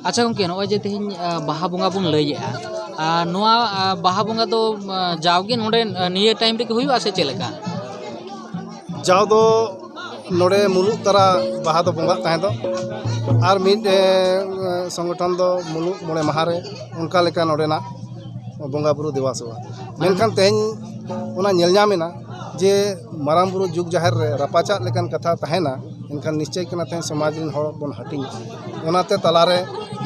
ᱟᱪᱪᱷᱟ ᱜᱚᱢᱠᱮ, ᱱᱚᱜᱼᱚᱭ ᱡᱮ ᱛᱮᱦᱮᱧ, ᱟ, ᱵᱟᱦᱟ ᱵᱚᱸᱜᱟ ᱵᱚᱱ ᱞᱟᱹᱭᱮᱜᱼᱟ, ᱟ, ᱱᱚᱣᱟ, ᱟ, ᱵᱟᱦᱟ ᱵᱚᱸᱜᱟ ᱫᱚ, ᱟ, ᱡᱟᱣᱜᱮ ᱱᱚᱰᱮ, ᱟ, ᱱᱤᱭᱟᱹ ᱴᱟᱭᱤᱢ ᱨᱮᱜᱮ ᱦᱩᱭᱩᱜᱼᱟ ᱥᱮ ᱪᱮᱫ ᱞᱮᱠᱟ? ᱡᱟᱣ ᱫᱚ ᱱᱚᱰᱮ ᱢᱩᱞᱩᱜ ᱛᱟᱨᱟ ᱵᱟᱦᱟ ᱫᱚ ᱵᱚᱸᱜᱟᱜ ᱛᱟᱦᱮᱸ ᱫᱚ, ᱟᱨ ᱢᱤᱫ, ᱮ, ᱥᱚᱝᱜᱚᱴᱷᱚᱱ ᱫᱚ ᱢᱩᱞᱩᱜ ᱢᱚᱬᱮ ᱢᱟᱦᱟ ᱨᱮ, ᱚᱱᱠᱟ ᱞᱮᱠᱟ ᱱᱚᱰᱮᱱᱟᱜ ᱵᱚᱸᱜᱟ ᱵᱩᱨᱩ ᱫᱮᱵᱟ ᱥᱮᱵᱟ᱾ ᱢᱮᱱᱠᱷᱟᱱ ᱛᱮᱦᱮᱧ ᱚᱱᱟ ᱧᱮᱞ ᱧᱟᱢ ᱮᱱᱟ ᱡᱮ ᱢᱟᱨᱟᱝ ᱵᱩᱨᱩ ᱡᱩᱜᱽ ᱡᱟᱦᱮᱨ ᱨᱮ ᱨᱟᱯᱟᱪᱟᱜ ᱞᱮᱠᱟᱱ ᱠᱟᱛᱷᱟ ᱛᱟᱦᱮᱱᱟ, ᱮᱱᱠᱷᱟᱱ ᱱᱤᱥᱪᱚᱭ ᱠᱟᱱᱟ ᱛᱮᱦᱮᱧ ᱥᱚᱢᱟᱡᱽ ᱨᱮᱱ ᱦᱚᱲ ᱵᱚᱱ ᱦᱟᱹᱴᱤᱧᱚᱜᱼᱟ᱾ ᱚᱱᱟᱛᱮ ᱛᱟᱞᱟᱨᱮ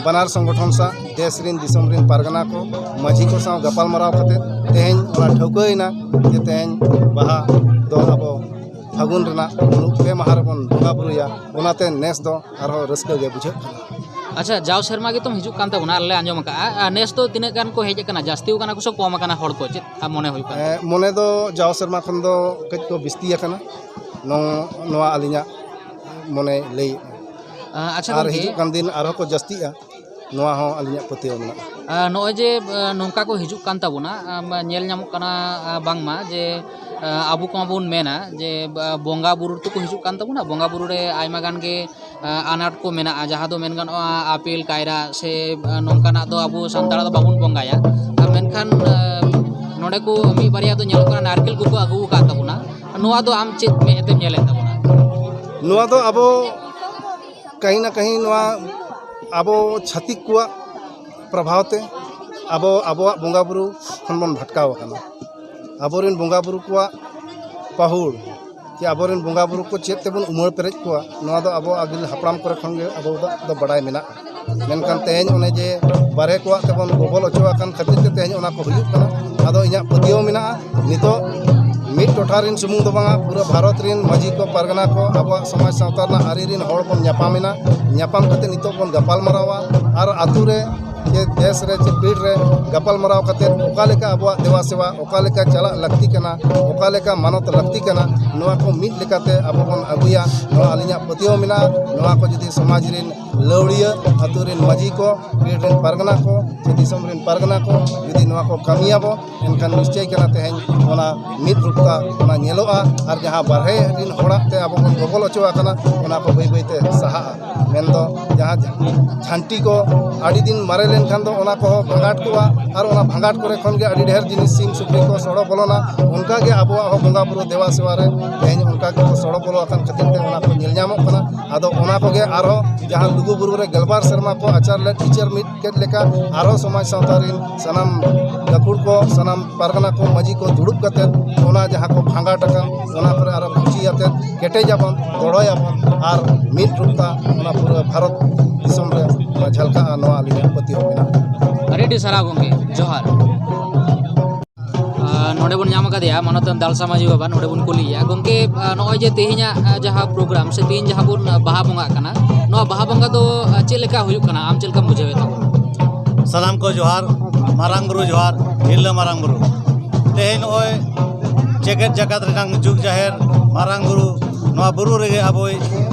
ᱵᱟᱱᱟᱨ ᱥᱚᱝᱜᱚᱴᱷᱚᱱ ᱥᱟᱶ, ᱫᱮᱥ ᱨᱮᱱ, ᱫᱤᱥᱚᱢ ᱨᱮᱱ ᱯᱟᱨᱜᱟᱱᱟ ᱠᱚ, ᱢᱟᱹᱡᱷᱤ ᱠᱚ ᱥᱟᱶ ᱜᱟᱯᱟᱞᱢᱟᱨᱟᱣ ᱠᱟᱛᱮ ᱛᱮᱦᱮᱧ ᱚᱱᱟ ᱴᱷᱟᱹᱣᱠᱟᱹᱭᱮᱱᱟ ᱡᱮ ᱛᱮᱦᱮᱧ ᱵᱟᱦᱟ ᱫᱚ ᱟᱵᱚ ᱯᱷᱟᱹᱜᱩᱱ ᱨᱮᱱᱟᱜ ᱢᱩᱞᱩᱜ ᱯᱮ ᱢᱟᱦᱟ ᱨᱮᱵᱚᱱ ᱵᱚᱸᱜᱟ ᱵᱩᱨᱩᱭᱟ᱾ ᱚᱱᱟᱛᱮ ᱱᱮᱥ ᱫᱚ ᱟᱨᱦᱚᱸ ᱨᱟᱹᱥᱠᱟᱹ ᱜᱮ ᱵᱩᱡᱷᱟᱹᱜ ᱠᱟᱱᱟ᱾ ᱟᱪᱪᱷᱟ, ᱡᱟᱣ ᱥᱮᱨᱢᱟ ᱜᱮᱛᱚᱢ ᱦᱤᱡᱩᱜ ᱠᱟᱱ ᱛᱟᱵᱚᱱᱟ, ᱟᱨ ᱞᱮ ᱟᱸᱡᱚᱢ ᱟᱠᱟᱫᱼᱟ, ᱟᱨ ᱱᱮᱥ ᱫᱚ ᱛᱤᱱᱟᱹᱜ ᱜᱟᱱ ᱠᱚ ᱦᱮᱡ ᱟᱠᱟᱱᱟ? ᱡᱟᱹᱥᱛᱤ ᱟᱠᱟᱱᱟ ᱠᱚ ᱥᱮ ᱠᱚᱢ ᱟᱠᱟᱱᱟ ᱦᱚᱲ ᱠᱚ? ᱪᱮᱫ ᱟᱢ ᱢᱚᱱᱮ ᱦᱩᱭᱩᱜ ᱠᱟᱱᱟ? ᱮᱸ, ᱢᱚᱱᱮ ᱫᱚ ᱡᱟᱣ ᱥᱮᱨᱢᱟ ᱠᱷᱚᱱ ᱫᱚ ᱠᱟᱹᱡ ᱠᱚ ᱵᱤᱥᱛᱤ ᱟᱠᱟᱱᱟ, ᱱᱚᱣᱟ, ᱱᱚᱣᱟ ᱟᱹᱞᱤᱧᱟᱜ ᱢᱚᱱᱮ ᱞᱟᱹᱭᱮᱫᱼᱟ᱾ ᱟᱸ, ᱟᱪᱪᱷᱟ ᱟᱨ ᱜᱚᱢᱠᱮ, ᱦᱤᱡᱩᱜ ᱠᱟᱱ ᱫᱤᱱ ᱟᱨᱦᱚᱸ ᱠᱚ ᱡᱟᱹᱥᱛᱤᱜᱼᱟ, ᱱᱚᱣᱟ ᱦᱚᱸ ᱟᱹᱞᱤᱧᱟᱜ ᱯᱟᱹᱛᱭᱟᱹᱣ ᱢᱮᱱᱟᱜᱼᱟ᱾ ᱟᱸ, ᱱᱚᱜᱼᱚᱭ ᱡᱮ, ᱟᱸ, ᱱᱚᱝᱠᱟ ᱠᱚ ᱦᱤᱡᱩᱜ ᱠᱟᱱ ᱛᱟᱵᱚᱱᱟ, ᱟᱸ, ᱧᱮᱞ ᱧᱟᱢᱚᱜ ᱠᱟᱱᱟ, ᱟᱸ, ᱵᱟᱝᱢᱟ ᱡᱮ, ᱟᱸ, ᱟᱵᱚ ᱠᱚᱢᱟ ᱵᱚᱱ ᱢᱮᱱᱟ ᱡᱮ, ᱟᱸ, ᱵᱚᱸᱜᱟ ᱵᱩᱨᱩ ᱛᱮᱠᱚ ᱦᱤᱡᱩᱜ ᱠᱟᱱ ᱛᱟᱵᱚᱱᱟ, ᱵᱚᱸᱜᱟ ᱵᱩᱨᱩ ᱨᱮ ᱟᱭᱢᱟ ᱜᱟᱱ ᱜᱮ, ᱟᱸ, ᱟᱱᱟᱴ ᱠᱚ ᱢᱮᱱᱟᱜᱼᱟ, ᱡᱟᱦᱟᱸ ᱫᱚ ᱢᱮᱱ ᱜᱟᱱᱚᱜᱼᱟ ᱟᱯᱮᱞ, ᱠᱟᱭᱨᱟ ᱥᱮ, ᱟᱸ, ᱱᱚᱝᱠᱟᱱᱟᱜ ᱫᱚ ᱟᱵᱚ ᱥᱟᱱᱛᱟᱲ ᱫᱚ ᱵᱟᱵᱚᱱ ᱵᱚᱸᱜᱟᱭᱟ᱾ ᱟᱨ ᱢᱮᱱᱠᱷᱟᱱ, ᱟᱸ, ᱱᱚᱰᱮ ᱠᱚ ᱢᱤᱫ ᱵᱟᱨᱭᱟ ᱫᱚ ᱧᱮᱞᱚᱜ ᱠᱟᱱᱟ ᱱᱟᱨᱠᱮᱞ ᱠᱚᱠᱚ ᱟᱹᱜᱩ ᱟᱠᱟᱫ ᱛᱟᱵᱚᱱᱟ᱾ ᱱᱚᱣᱟ ᱫᱚ ᱟᱢ ᱪᱮᱫ ᱢᱮᱫ ᱛᱮᱢ ᱧᱮᱞᱮᱫ ᱛᱟᱵᱚᱱᱟ? ᱱᱚᱣᱟ ᱫᱚ ᱟᱵᱚ ᱠᱟᱹᱦᱤ ᱱᱟ ᱠᱟᱹᱦᱤ ᱱᱚᱣᱟ ᱟᱵᱚ ᱪᱷᱟᱹᱛᱤᱠ ᱠᱚᱣᱟᱜ ᱯᱨᱚᱵᱷᱟᱣ ᱛᱮ ᱟᱵᱚ ᱟᱵᱚᱣᱟᱜ ᱵᱚᱸᱜᱟ ᱵᱩᱨᱩ ᱠᱷᱚᱱ ᱵᱚᱱ ᱵᱷᱟᱴᱠᱟᱣ ᱟᱠᱟᱱᱟ᱾ ᱟᱵᱚᱨᱮᱱ ᱵᱚᱸᱜᱟ ᱵᱩᱨᱩ ᱠᱚᱣᱟᱜ ᱯᱟᱹᱦᱩᱲ ᱪᱮ ᱟᱵᱚᱨᱮᱱ ᱵᱚᱸᱜᱟ ᱵᱩᱨᱩ ᱠᱚ ᱪᱮᱫ ᱛᱮᱵᱚᱱ ᱩᱢᱟᱹᱲ ᱯᱮᱨᱮᱡ ᱠᱚᱣᱟ, ᱱᱚᱣᱟ ᱫᱚ ᱟᱵᱚ ᱟᱹᱜᱤᱞ ᱦᱟᱯᱲᱟᱢ ᱠᱚᱨᱮ ᱠᱷᱚᱱ ᱜᱮ ᱟᱵᱚ ᱫᱚ ᱵᱟᱰᱟᱭ ᱢᱮᱱᱟᱜᱼᱟ᱾ ᱢᱮᱱᱠᱷᱟᱱ ᱛᱮᱦᱮᱧ ᱚᱱᱮ ᱡᱮ ᱵᱟᱨᱦᱮ ᱠᱚᱣᱟᱜ ᱛᱮᱵᱚᱱ ᱜᱚᱵᱚᱞ ᱦᱚᱪᱚ ᱟᱠᱟᱱ ᱠᱷᱟᱹᱛᱤᱨ ᱛᱮ ᱛᱮᱦᱮᱧ ᱚᱱᱟ ᱠᱚ ᱦᱩᱭᱩᱜ ᱠᱟᱱᱟ᱾ ᱟᱫᱚ ᱤᱧᱟᱹᱜ ᱯᱟᱹᱛᱭᱟᱹᱣ ᱢᱮᱱᱟᱜᱼᱟ, ᱱᱤᱛᱚᱜ ᱢᱤᱫ ᱴᱚᱴᱷᱟ ᱨᱮᱱ ᱥᱩᱢᱩᱝ ᱫᱚ ᱵᱟᱝᱟ, ᱯᱩᱨᱟᱹ ᱵᱷᱟᱨᱚᱛ ᱨᱮᱱ ᱢᱟᱹᱡᱷᱤ ᱠᱚ, ᱯᱟᱨᱜᱟᱱᱟ ᱠᱚ, ᱟᱵᱚᱣᱟᱜ ᱥᱚᱢᱟᱡᱽ ᱥᱟᱶᱛᱟ ᱨᱮᱱᱟᱜ ᱟᱹᱨᱤ ᱨᱮᱱ ᱦᱚᱲ ᱵᱚᱱ ᱧᱟᱯᱟᱢᱮᱱᱟ᱾ ᱧᱟᱯᱟᱢ ᱠᱟᱛᱮ ᱱᱤᱛᱚᱜ ᱵᱚᱱ ᱜᱟᱯᱟᱞ ᱢᱟᱨᱟᱣᱟ ᱟᱨ ᱟᱛᱳ ᱨᱮ ᱪᱮ ᱫᱮᱥ ᱨᱮ ᱪᱮ ᱯᱤᱲ ᱨᱮ ᱜᱟᱯᱟᱞ ᱢᱟᱨᱟᱣ ᱠᱟᱛᱮ ᱚᱠᱟ ᱞᱮᱠᱟ ᱟᱵᱚᱣᱟᱜ ᱫᱮᱵᱟ ᱥᱮᱵᱟ, ᱚᱠᱟ ᱞᱮᱠᱟ ᱪᱟᱞᱟᱜ ᱞᱟᱹᱠᱛᱤ ᱠᱟᱱᱟ, ᱚᱠᱟ ᱞᱮᱠᱟ ᱢᱟᱱᱚᱛ ᱞᱟᱹᱠᱛᱤ ᱠᱟᱱᱟ, ᱱᱚᱣᱟ ᱠᱚ ᱢᱤᱫ ᱞᱮᱠᱟᱛᱮ ᱟᱵᱚ ᱵᱚᱱ ᱟᱹᱜᱩᱭᱟ, ᱱᱚᱣᱟ ᱟᱹᱞᱤᱧᱟᱜ ᱯᱟᱹᱛᱭᱟᱹᱣ ᱢᱮᱱᱟᱜᱼᱟ᱾ ᱱᱚᱣᱟ ᱠᱚ ᱡᱩᱫᱤ ᱥᱚᱢᱟᱡᱽ ᱨᱮᱱ ᱞᱟᱹᱣᱲᱤᱭᱟᱹ, ᱟᱛᱳ ᱨᱮᱱ ᱢᱟᱹᱡᱷᱤ ᱠᱚ, ᱯᱤᱲ ᱨᱮᱱ ᱯᱟᱨᱜᱟᱱᱟ ᱠᱚ, ᱪᱮ ᱫᱤᱥᱚᱢ ᱨᱮᱱ ᱯᱟᱨᱜᱟᱱᱟ ᱠᱚ ᱡᱩᱫᱤ ᱱᱚᱣᱟ ᱠᱚ ᱠᱟᱹᱢᱤᱭᱟᱵᱚ, ᱮᱱᱠᱷᱟᱱ ᱱᱤᱥᱪᱚᱭ ᱠᱟᱱᱟ ᱛᱮᱦᱮᱧ ᱚᱱᱟ ᱢᱤᱫ ᱨᱩᱯᱛᱟ ᱚᱱᱟ ᱧᱮᱞᱚᱜᱼᱟ᱾ ᱟᱨ ᱡᱟᱦᱟᱸ ᱵᱟᱨᱦᱮ ᱨᱮᱱ ᱦᱚᱲᱟᱜ ᱛᱮ ᱟᱵᱚ ᱵᱚᱱ ᱜᱚᱵᱚᱞ ᱦᱚᱪᱚ ᱟᱠᱟᱱᱟ, ᱚᱱᱟ ᱠᱚ ᱵᱟᱹᱭ ᱵᱟᱹᱭ ᱛᱮ ᱥᱟᱦᱟᱜᱼᱟ᱾ ᱢᱮᱱᱫᱚ ᱡᱟᱦᱟᱸ ᱡᱷᱟᱱᱴᱤ ᱠᱚ ᱟᱹᱰᱤ ᱫᱤᱱ ᱢᱟᱨᱮ ᱞᱮᱱᱠᱷᱟᱱ ᱫᱚ ᱚᱱᱟ ᱠᱚᱦᱚᱸ ᱵᱷᱟᱸᱜᱟᱴ ᱠᱚᱜᱼᱟ, ᱟᱨ ᱚᱱᱟ ᱵᱷᱟᱸᱜᱟᱴ ᱠᱚᱨᱮ ᱠᱷᱚᱱ ᱜᱮ ᱟᱹᱰᱤ ᱰᱷᱮᱨ ᱡᱤᱱᱤᱥ, ᱥᱤᱢ ᱥᱩᱠᱨᱤ ᱠᱚ ᱥᱚᱲᱚ ᱵᱚᱞᱚᱱᱟ᱾ ᱚᱱᱠᱟ ᱜᱮ ᱟᱵᱚᱣᱟᱜ ᱦᱚᱸ ᱵᱚᱸᱜᱟ ᱵᱩᱨᱩ ᱫᱮᱵᱟ ᱥᱮᱵᱟ ᱨᱮ ᱛᱮᱦᱮᱧ ᱚᱱᱠᱟ ᱜᱮᱠᱚ ᱥᱚᱲᱚ ᱵᱚᱞᱚ ᱟᱠᱟᱱ ᱠᱷᱟᱹᱛᱤᱨ ᱛᱮ ᱚᱱᱟ ᱠᱚ ᱧᱮᱞ ᱧᱟᱢᱚᱜ ᱠᱟᱱᱟ᱾ ᱟᱫᱚ ᱚᱱᱟ ᱠᱚᱜᱮ ᱟᱨᱦᱚᱸ ᱡᱟᱦᱟᱸ ᱞᱩᱜᱩ ᱵᱩᱨᱩ ᱨᱮ ᱜᱮᱞᱵᱟᱨ ᱥᱮᱨᱢᱟ ᱠᱚ ᱟᱪᱟᱨ ᱞᱮᱫ ᱵᱤᱪᱟᱹᱨ ᱢᱤᱫ ᱠᱮᱫ ᱞᱮᱠᱟ, ᱟᱨᱦᱚᱸ ᱥᱚᱢᱟᱡᱽ ᱥᱟᱶᱛᱟ ᱨᱮᱱ ᱥᱟᱱᱟᱢ ᱜᱟᱹᱠᱷᱩᱲ ᱠᱚ, ᱥᱟᱱᱟᱢ ᱯᱟᱨᱜᱟᱱᱟ ᱠᱚ, ᱢᱟᱹᱡᱷᱤ ᱠᱚ ᱫᱩᱲᱩᱵ ᱠᱟᱛᱮ ᱚᱱᱟ ᱡᱟᱦᱟᱸ ᱠᱚ ᱵᱷᱟᱸᱜᱟᱴ ᱟᱠᱟᱱ, ᱚᱱᱟ ᱠᱚᱨᱮ ᱟᱨᱚ ᱠᱩᱪᱤ ᱟᱛᱮ ᱠᱮᱴᱮᱡᱟᱵᱚᱱ, ᱫᱚᱲᱚᱭᱟᱵᱚᱱ ᱟᱨ ᱢᱤᱫ ᱨᱩᱯᱛᱟ ᱚᱱᱟ ᱯᱩᱨᱟᱹ ᱵᱷᱟᱨᱚᱛ ᱫᱤᱥᱚᱢ ᱨᱮ ᱚᱱᱟ ᱡᱷᱟᱞᱠᱟᱜᱼᱟ, ᱱᱚᱣᱟ ᱟᱹᱞᱤᱧᱟᱜ ᱯᱟᱹᱛᱭᱟᱹᱣ ᱢᱮᱱᱟᱜᱼᱟ᱾ ᱟᱹᱰᱤ ᱟᱹᱰᱤ ᱥᱟᱨᱦᱟᱣ ᱜᱚᱢᱠᱮ, ᱡᱚᱦᱟᱨ᱾ ᱟᱨ ᱱᱚᱰᱮ ᱵᱚᱱ ᱧᱟᱢ ᱟᱠᱟᱫᱮᱭᱟ ᱢᱟᱱᱚᱛᱟᱱ ᱫᱟᱞᱥᱟ ᱢᱟᱹᱡᱷᱤ ᱵᱟᱵᱟ, ᱱᱚᱰᱮ ᱵᱚᱱ ᱠᱩᱞᱤᱭᱮᱭᱟ᱾ ᱜᱚᱢᱠᱮ, ᱟᱨ ᱱᱚᱜᱼᱚᱭ ᱡᱮ ᱛᱮᱦᱮᱧᱟᱜ, ᱟᱨ ᱡᱟᱦᱟᱸ ᱯᱨᱳᱜᱨᱟᱢ ᱥᱮ ᱛᱮᱦᱮᱧ ᱡᱟᱦᱟᱸ ᱵᱚᱱ, ᱟᱨ ᱵᱟᱦᱟ ᱵᱚᱸᱜᱟᱜ ᱠᱟᱱᱟ, ᱱᱚᱣᱟ ᱵᱟᱦᱟ ᱵᱚᱸᱜᱟ ᱫᱚ, ᱟᱨ ᱪᱮᱫ ᱞᱮᱠᱟ ᱦᱩᱭᱩᱜ ᱠᱟᱱᱟ, ᱟᱢ ᱪᱮᱫ ᱞᱮᱠᱟᱢ ᱵᱩᱡᱷᱟᱹᱣᱮᱫ ᱛᱟᱵᱚᱱᱟ? ᱥᱟᱱᱟᱢ ᱠᱚ ᱡᱚᱦᱟᱨ, ᱢᱟᱨᱟᱝ ᱵᱩᱨᱩ ᱡᱚᱦᱟᱨ, ᱛᱤᱨᱞᱟᱹ ᱢᱟᱨᱟᱝ ᱵᱩᱨᱩ᱾ ᱛᱮᱦᱮᱧ ᱱᱚᱜᱼᱚᱭ ᱡᱮᱜᱮᱛ ᱡᱟᱠᱟᱛ ᱨᱮᱱᱟᱜ ᱡᱩᱜᱽ ᱡᱟᱦᱮᱨ ᱢᱟᱨᱟᱝ ᱵᱩᱨᱩ, ᱱᱚᱣᱟ ᱵᱩᱨᱩ ᱨᱮᱜᱮ ᱟᱵᱚᱭ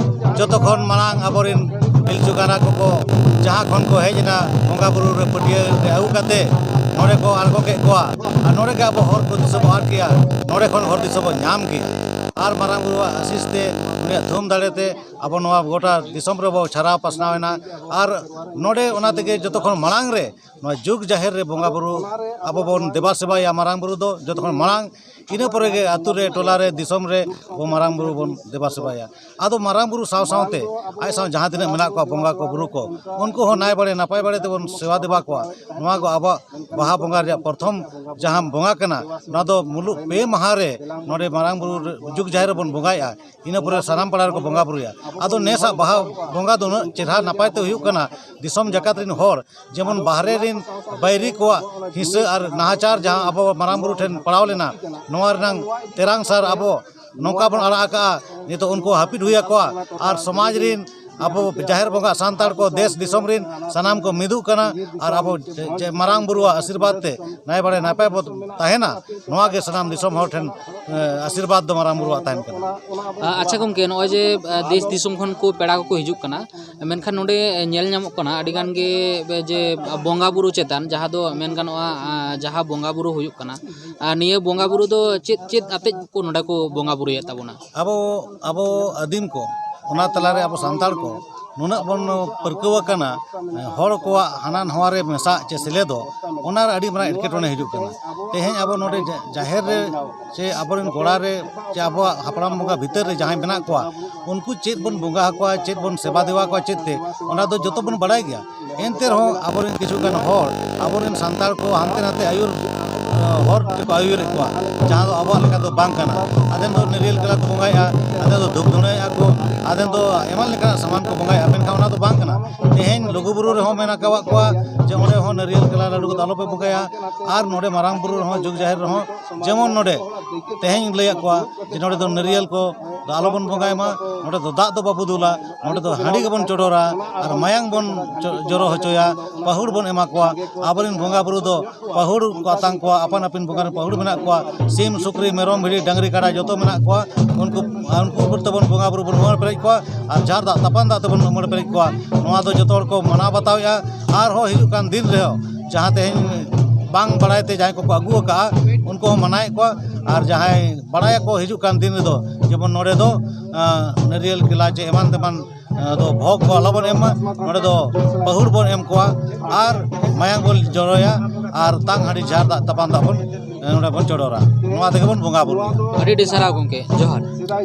ᱡᱚᱛᱚ ᱠᱷᱚᱱ ᱢᱟᱲᱟᱝ ᱟᱵᱚᱨᱮᱱ ᱯᱤᱞᱪᱩ ᱜᱟᱱᱟ ᱠᱚᱠᱚ ᱡᱟᱦᱟᱸ ᱠᱷᱚᱱ ᱠᱚ ᱦᱮᱡ ᱮᱱᱟ, ᱵᱚᱸᱜᱟ ᱵᱩᱨᱩ ᱨᱮ ᱯᱟᱹᱴᱭᱟᱹ ᱨᱮ ᱟᱹᱜᱩ ᱠᱟᱛᱮ ᱱᱚᱰᱮ ᱠᱚ ᱟᱬᱜᱚ ᱠᱮᱫ ᱠᱚᱣᱟ᱾ ᱟᱨ ᱱᱚᱰᱮ ᱜᱮ ᱟᱵᱚ ᱦᱚᱨ ᱠᱚ ᱫᱤᱥᱟᱹ ᱵᱚ ᱟᱫ ᱠᱮᱜᱼᱟ, ᱱᱚᱰᱮ ᱠᱷᱚᱱ ᱦᱚᱨ ᱫᱤᱥᱟᱹ ᱵᱚ ᱧᱟᱢ ᱠᱮᱜᱼᱟ᱾ ᱟᱨ ᱢᱟᱨᱟᱝ ᱵᱩᱨᱩᱣᱟᱜ ᱟᱥᱤᱥ ᱛᱮ, ᱩᱱᱤᱭᱟᱜ ᱛᱷᱩᱢ ᱫᱟᱲᱮ ᱛᱮ ᱟᱵᱚ ᱱᱚᱣᱟ ᱜᱚᱴᱟ ᱫᱤᱥᱚᱢ ᱨᱮᱵᱚ ᱪᱷᱟᱨᱟᱣ ᱯᱟᱥᱱᱟᱣ ᱮᱱᱟ᱾ ᱟᱨ ᱱᱚᱰᱮ ᱚᱱᱟ ᱛᱮᱜᱮ ᱡᱚᱛᱚ ᱠᱷᱚᱱ ᱢᱟᱲᱟᱝ ᱨᱮ ᱱᱚᱣᱟ ᱡᱩᱜᱽ ᱡᱟᱦᱮᱨ ᱨᱮ ᱵᱚᱸᱜᱟ ᱵᱩᱨᱩ ᱟᱵᱚ ᱵᱚᱱ ᱫᱮᱵᱟ ᱥᱮᱵᱟᱭᱟ᱾ ᱢᱟᱨᱟᱝ ᱵᱩᱨᱩ ᱫᱚ ᱡᱚᱛᱚ ᱠᱷᱚᱱ ᱢᱟᱲᱟᱝ, ᱤᱱᱟᱹ ᱯᱚᱨᱮ ᱜᱮ ᱟᱹᱛᱩ ᱨᱮ, ᱴᱚᱞᱟ ᱨᱮ, ᱫᱤᱥᱚᱢ ᱨᱮ ᱟᱵᱚ ᱢᱟᱨᱟᱝ ᱵᱩᱨᱩ ᱵᱚᱱ ᱫᱮᱵᱟ ᱥᱮᱵᱟᱭᱟ᱾ ᱟᱫᱚ ᱢᱟᱨᱟᱝ ᱵᱩᱨᱩ ᱥᱟᱶ ᱥᱟᱶᱛᱮ ᱟᱡ ᱥᱟᱶ ᱡᱟᱦᱟᱸ ᱛᱤᱱᱟᱹᱜ ᱢᱮᱱᱟᱜ ᱠᱚᱣᱟ ᱵᱚᱸᱜᱟ ᱠᱚ ᱵᱩᱨᱩ ᱠᱚ, ᱩᱱᱠᱩ ᱦᱚᱸ ᱱᱟᱭ ᱵᱟᱲᱮ ᱱᱟᱯᱟᱭ ᱵᱟᱲᱮ ᱛᱮᱵᱚᱱ ᱥᱮᱵᱟ ᱫᱮᱵᱟ ᱠᱚᱣᱟ᱾ ᱱᱚᱣᱟ ᱠᱚ ᱟᱵᱚᱣᱟᱜ ᱵᱟᱦᱟ ᱵᱚᱸᱜᱟ ᱨᱮᱭᱟᱜ ᱯᱨᱚᱛᱷᱚᱢ ᱡᱟᱦᱟᱸ ᱵᱚᱸᱜᱟ ᱠᱟᱱᱟ, ᱱᱚᱣᱟ ᱫᱚ ᱢᱩᱞᱩᱜ ᱯᱮ ᱢᱟᱦᱟ ᱨᱮ ᱱᱚᱰᱮ ᱢᱟᱨᱟᱝ ᱵᱩᱨᱩ ᱡᱩᱜᱽ ᱡᱟᱦᱮᱨ ᱨᱮᱵᱚᱱ ᱵᱚᱸᱜᱟᱭᱮᱜᱼᱟ᱾ ᱤᱱᱟᱹ ᱯᱚᱨᱮ ᱥᱟᱱᱟᱢ ᱯᱟᱲᱟ ᱨᱮᱠᱚ ᱵᱚᱸᱜᱟ ᱵᱩᱨᱩᱭᱟ᱾ ᱟᱫᱚ ᱱᱮᱥᱟᱜ ᱵᱟᱦᱟ ᱵᱚᱸᱜᱟ ᱫᱚ ᱩᱱᱟᱹᱜ ᱪᱮᱦᱨᱟ ᱱᱟᱯᱟᱭ ᱛᱮ ᱦᱩᱭᱩᱜ ᱠᱟᱱᱟ, ᱫᱤᱥᱚᱢ ᱡᱟᱠᱟᱛ ᱨᱮᱱ ᱦᱚᱲ, ᱡᱮᱢᱚᱱ ᱵᱟᱦᱨᱮ ᱨᱮᱱ ᱵᱟᱹᱭᱨᱤ ᱠᱚᱣᱟᱜ ᱦᱤᱸᱥᱟᱹ ᱟᱨ ᱱᱟᱦᱟᱪᱟᱨ ᱡᱟᱦᱟᱸ ᱟᱵᱚ ᱢᱟᱨᱟᱝ ᱵᱩᱨᱩ ᱴᱷᱮᱱ ᱯᱟᱲᱟᱣ ᱞᱮᱱᱟ, ᱱᱚᱣᱟ ᱨᱮᱱᱟᱝ ᱛᱮᱨᱟᱝ ᱥᱟᱨ ᱟᱵᱚ ᱱᱚᱝᱠᱟ ᱵᱚᱱ ᱟᱲᱟᱜ ᱟᱠᱟᱜᱼᱟ, ᱱᱤᱛᱚᱜ ᱩᱱᱠᱩ ᱦᱟᱹᱯᱤᱫ ᱦᱩᱭ ᱟᱠᱚᱣᱟ᱾ ᱟᱨ ᱥᱚᱢᱟᱡᱽ ᱨᱮᱱ ᱟᱵᱚ ᱡᱟᱦᱮᱨ ᱵᱚᱸᱜᱟ ᱥᱟᱱᱛᱟᱲ ᱠᱚ ᱫᱮᱥ ᱫᱤᱥᱚᱢ ᱨᱮᱱ ᱥᱟᱱᱟᱢ ᱠᱚ ᱢᱤᱫᱚᱜ ᱠᱟᱱᱟ᱾ ᱟᱨ ᱟᱵᱚ ᱡᱮ, ᱡᱮ ᱢᱟᱨᱟᱝ ᱵᱩᱨᱩᱣᱟᱜ ᱟᱥᱤᱨᱵᱟᱫᱽ ᱛᱮ ᱱᱟᱭ ᱵᱟᱲᱮ ᱱᱟᱯᱟᱭ ᱵᱚ ᱛᱟᱦᱮᱱᱟ, ᱱᱚᱣᱟ ᱜᱮ ᱥᱟᱱᱟᱢ ᱫᱤᱥᱚᱢ ᱦᱚᱲ ᱴᱷᱮᱱ, ᱮ, ᱟᱥᱤᱨᱵᱟᱫᱽ ᱫᱚ ᱢᱟᱨᱟᱝ ᱵᱩᱨᱩᱣᱟᱜ ᱛᱟᱦᱮᱱ ᱠᱟᱱᱟ᱾ ᱟ-, ᱟᱪᱪᱷᱟ ᱜᱚᱢᱠᱮ, ᱱᱚᱜᱼᱚᱭ ᱡᱮ, ᱟ, ᱫᱮᱥ ᱫᱤᱥᱚᱢ ᱠᱷᱚᱱ ᱠᱚ ᱯᱮᱲᱟ ᱠᱚᱠᱚ ᱦᱤᱡᱩᱜ ᱠᱟᱱᱟ, ᱢᱮᱱᱠᱷᱟᱱ ᱱᱚᱰᱮ ᱧᱮᱞ ᱧᱟᱢᱚᱜ ᱠᱟᱱᱟ ᱟᱹᱰᱤ ᱜᱟᱱ ᱜᱮ ᱡᱮ ᱵᱚᱸᱜᱟ ᱵᱩᱨᱩ ᱪᱮᱛᱟᱱ ᱡᱟᱦᱟᱸ ᱫᱚ ᱢᱮᱱ ᱜᱟᱱᱚᱜᱼᱟ, ᱟ, ᱡᱟᱦᱟᱸ ᱵᱚᱸᱜᱟ ᱵᱩᱨᱩ ᱦᱩᱭᱩᱜ ᱠᱟᱱᱟ, ᱟ, ᱱᱤᱭᱟᱹ ᱵᱚᱸᱜᱟ ᱵᱩᱨᱩ ᱫᱚ ᱪᱮᱫ ᱪᱮᱫ ᱟᱛᱮᱫ ᱠᱚ ᱱᱚᱰᱮ ᱠᱚ ᱵᱚᱸᱜᱟ ᱵᱩᱨᱩᱭᱮᱫ ᱛᱟᱵᱚᱱᱟ? ᱟᱵᱚ, ᱟᱵᱚ ᱟᱹᱫᱤᱢ ᱠᱚ, ᱚᱱᱟ ᱛᱟᱞᱟᱨᱮ ᱟᱵᱚ ᱥᱟᱱᱛᱟᱲ ᱠᱚ ᱱᱩᱱᱟᱹᱜ ᱵᱚᱱ ᱯᱟᱹᱨᱠᱟᱹᱣ ᱟᱠᱟᱱᱟ, ᱦᱚᱲ ᱠᱚᱣᱟᱜ ᱦᱟᱱᱟ ᱱᱟᱣᱟ ᱨᱮ ᱢᱮᱥᱟᱜ ᱪᱮ ᱥᱮᱞᱮᱫᱚᱜ, ᱚᱱᱟ ᱨᱮ ᱟᱹᱰᱤ ᱢᱟᱨᱟᱝ ᱮᱴᱠᱮᱴᱚᱬᱮ ᱦᱤᱡᱩᱜ ᱠᱟᱱᱟ᱾ ᱛᱮᱦᱮᱧ ᱟᱵᱚ ᱱᱚᱰᱮ ᱡᱟ-, ᱡᱟᱦᱮᱨ ᱨᱮ ᱪᱮ ᱟᱵᱚᱨᱮᱱ ᱜᱚᱲᱟ ᱨᱮ ᱪᱮ ᱟᱵᱚᱣᱟᱜ ᱦᱟᱯᱲᱟᱢ ᱵᱚᱸᱜᱟ ᱵᱷᱤᱛᱟᱹᱨ ᱨᱮ ᱡᱟᱦᱟᱸᱭ ᱢᱮᱱᱟᱜ ᱠᱚᱣᱟ, ᱩᱱᱠᱩ ᱪᱮᱫ ᱵᱚᱱ ᱵᱚᱸᱜᱟ ᱟᱠᱚᱣᱟ, ᱪᱮᱫ ᱵᱚᱱ ᱥᱮᱵᱟ ᱫᱮᱣᱟ ᱠᱚᱣᱟ, ᱪᱮᱫ ᱛᱮ, ᱚᱱᱟ ᱫᱚ ᱡᱚᱛᱚ ᱵᱚᱱ ᱵᱟᱲᱟᱭ ᱜᱮᱭᱟ᱾ ᱮᱱᱛᱮ ᱨᱮᱦᱚᱸ ᱟᱵᱚᱨᱮᱱ ᱠᱤᱪᱷᱩ ᱜᱟᱱ ᱦᱚᱲ ᱟᱵᱚᱨᱮᱱ ᱥᱟᱱᱛᱟᱲ ᱠᱚ ᱦᱟᱱᱛᱮ ᱱᱟᱛᱮ ᱟᱹᱭᱩᱨ, ᱦᱚᱨ ᱛᱮᱠᱚ ᱟᱹᱭᱩᱨᱮᱫ ᱠᱚᱣᱟ, ᱡᱟᱦᱟᱸ ᱫᱚ ᱟᱵᱚᱣᱟᱜ ᱞᱮᱠᱟ ᱫᱚ ᱵᱟᱝ ᱠᱟᱱᱟ᱾ ᱟᱫᱷᱮᱱ ᱫᱚ ᱱᱟᱹᱨᱭᱟᱹᱞ ᱠᱟᱞᱟ ᱠᱚ ᱵᱚᱸᱜᱟᱭᱮᱫᱼᱟ, ᱟᱫᱷᱮᱱ ᱫᱚ ᱫᱷᱩᱯ ᱫᱷᱩᱬᱟᱹᱭᱮᱫᱼᱟ ᱠᱚ, ᱟᱫᱷᱮᱱ ᱫᱚ ᱮᱢᱟᱱ ᱞᱮᱠᱟᱱᱟᱜ ᱥᱟᱢᱟᱱ ᱠᱚ ᱵᱚᱸᱜᱟᱭᱮᱫᱼᱟ, ᱢᱮᱱᱠᱷᱟᱱ ᱚᱱᱟ ᱫᱚ ᱵᱟᱝ ᱠᱟᱱᱟ᱾ ᱛᱮᱦᱮᱧ ᱞᱩᱜᱩᱵᱩᱨᱩ ᱨᱮᱦᱚᱸ ᱢᱮᱱ ᱟᱠᱟᱫ ᱠᱚᱣᱟ ᱡᱮ ᱚᱸᱰᱮ ᱦᱚᱸ ᱱᱟᱹᱨᱭᱟᱹᱞ ᱠᱟᱞᱟ ᱞᱟᱹᱰᱩ ᱠᱚᱫᱚ ᱟᱞᱚᱯᱮ ᱵᱚᱸᱜᱟᱭᱟ, ᱟᱨ ᱱᱚᱰᱮ ᱢᱟᱨᱟᱝ ᱵᱩᱨᱩ ᱨᱮᱦᱚᱸ, ᱡᱩᱜᱽ ᱡᱟᱦᱮᱨ ᱨᱮᱦᱚᱸ ᱡᱮᱢᱚᱱ ᱱᱚᱰᱮ ᱛᱮᱦᱮᱧ ᱞᱟᱹᱭᱟᱫ ᱠᱚᱣᱟ ᱡᱮ ᱱᱚᱰᱮ ᱫᱚ ᱱᱟᱹᱨᱭᱟᱹᱞ ᱠᱚ ᱫᱚ ᱟᱞᱚᱵᱚᱱ ᱵᱚᱸᱜᱟᱭ ᱢᱟ, ᱱᱚᱰᱮ ᱫᱚ ᱫᱟᱜ ᱫᱚ ᱵᱟᱵᱚ ᱫᱩᱞᱟ, ᱱᱚᱰᱮ ᱫᱚ ᱦᱟᱺᱰᱤ ᱜᱮᱵᱚᱱ ᱪᱚᱰᱚᱨᱟ ᱟᱨ ᱢᱟᱭᱟᱝ ᱵᱚᱱ ᱪᱚ-, ᱡᱚᱨᱚ ᱦᱚᱪᱚᱭᱟ, ᱯᱟᱹᱦᱩᱲ ᱵᱚᱱ ᱮᱢᱟ ᱠᱚᱣᱟ᱾ ᱟᱵᱚᱨᱮᱱ ᱵᱚᱸᱜᱟ ᱵᱩᱨᱩ ᱫᱚ ᱯᱟᱹᱦᱩᱲ ᱠᱚ ᱟᱛᱟᱝ ᱠᱚᱣᱟ, ᱟᱯᱟᱱ ᱟᱹᱯᱤᱱ ᱵᱚᱸᱜᱟ ᱨᱮᱱ ᱯᱟᱹᱦᱩᱲ ᱢᱮᱱᱟᱜ ᱠᱚᱣᱟ, ᱥᱤᱢ, ᱥᱩᱠᱨᱤ, ᱢᱮᱨᱚᱢ, ᱵᱷᱤᱰᱤ, ᱰᱟᱹᱝᱨᱤ, ᱠᱟᱰᱟ ᱡᱚᱛᱚ ᱢᱮᱱᱟᱜ ᱠᱚᱣᱟ, ᱩᱱᱠᱩ, ᱩᱱᱠᱩ ᱩᱯᱚᱨ ᱛᱮᱵᱚᱱ ᱵᱚᱸᱜᱟ ᱵᱩᱨᱩ ᱵᱚᱱ ᱩᱢᱟᱹᱲ ᱯᱮᱨᱮᱡ ᱠᱚᱣᱟ ᱟᱨ ᱡᱷᱟᱨ ᱫᱟᱜ ᱛᱟᱯᱟᱱ ᱫᱟᱜ ᱛᱮᱵᱚᱱ ᱩᱢᱟᱹᱲ ᱯᱮᱨᱮᱡ ᱠᱚᱣᱟ᱾ ᱱᱚᱣᱟ ᱫᱚ ᱡᱚᱛᱚ ᱦᱚᱲ ᱠᱚ ᱢᱟᱱᱟᱣ ᱵᱟᱛᱟᱣᱮᱫᱼᱟ᱾ ᱟᱨᱦᱚᱸ ᱦᱤᱡᱩᱜ ᱠᱟᱱ ᱫᱤᱱ ᱨᱮᱦᱚᱸ ᱡᱟᱦᱟᱸ ᱛᱮᱦᱮᱧ ᱵᱟᱝ ᱵᱟᱲᱟᱭ ᱛᱮ ᱡᱟᱦᱟᱸᱭ ᱠᱚᱠᱚ ᱟᱹᱜᱩ ᱟᱠᱟᱫᱼᱟ, ᱩᱱᱠᱩ ᱦᱚᱸ ᱢᱟᱱᱟᱭᱮᱫ ᱠᱚᱣᱟ᱾ ᱟᱨ ᱡᱟᱦᱟᱸᱭ ᱵᱟᱲᱟᱭᱟᱠᱚ, ᱦᱤᱡᱩᱜ ᱠᱟᱱ ᱫᱤᱱ ᱨᱮᱫᱚ ᱡᱮᱢᱚᱱ ᱱᱚᱰᱮ ᱫᱚ ᱟᱸ, ᱱᱟᱹᱨᱤᱭᱮᱞ ᱠᱮᱞᱟ ᱪᱮ ᱮᱢᱟᱱ ᱛᱮᱢᱟᱱ ᱟᱸ, ᱫᱚ ᱵᱷᱚᱜᱽ ᱠᱚ ᱟᱞᱚ ᱵᱚᱱ ᱮᱢ ᱢᱟ᱾ ᱱᱚᱰᱮ ᱫᱚ ᱯᱟᱹᱦᱩᱲ ᱵᱚᱱ ᱮᱢ ᱠᱚᱣᱟ ᱟᱨ ᱢᱟᱭᱟᱝ ᱵᱚᱱ ᱡᱚᱨᱚᱭᱟ ᱟᱨ ᱛᱟᱝ ᱦᱟᱺᱰᱤ ᱡᱷᱟᱨ ᱫᱟᱜ ᱛᱟᱯᱟᱱ ᱫᱟᱜ ᱵᱚᱱ ᱟᱸ, ᱱᱚᱰᱮ ᱵᱚᱱ ᱪᱚᱰᱚᱨᱟ᱾ ᱱᱚᱣᱟ ᱛᱮᱜᱮ ᱵᱚᱱ ᱵᱚᱸᱜᱟ ᱵᱩᱨᱩᱭᱟ᱾ ᱟᱹᱰᱤ ᱟᱹᱰᱤ ᱥᱟᱨᱦᱟᱣ ᱜᱚᱢᱠᱮ, ᱡᱚᱦᱟᱨ᱾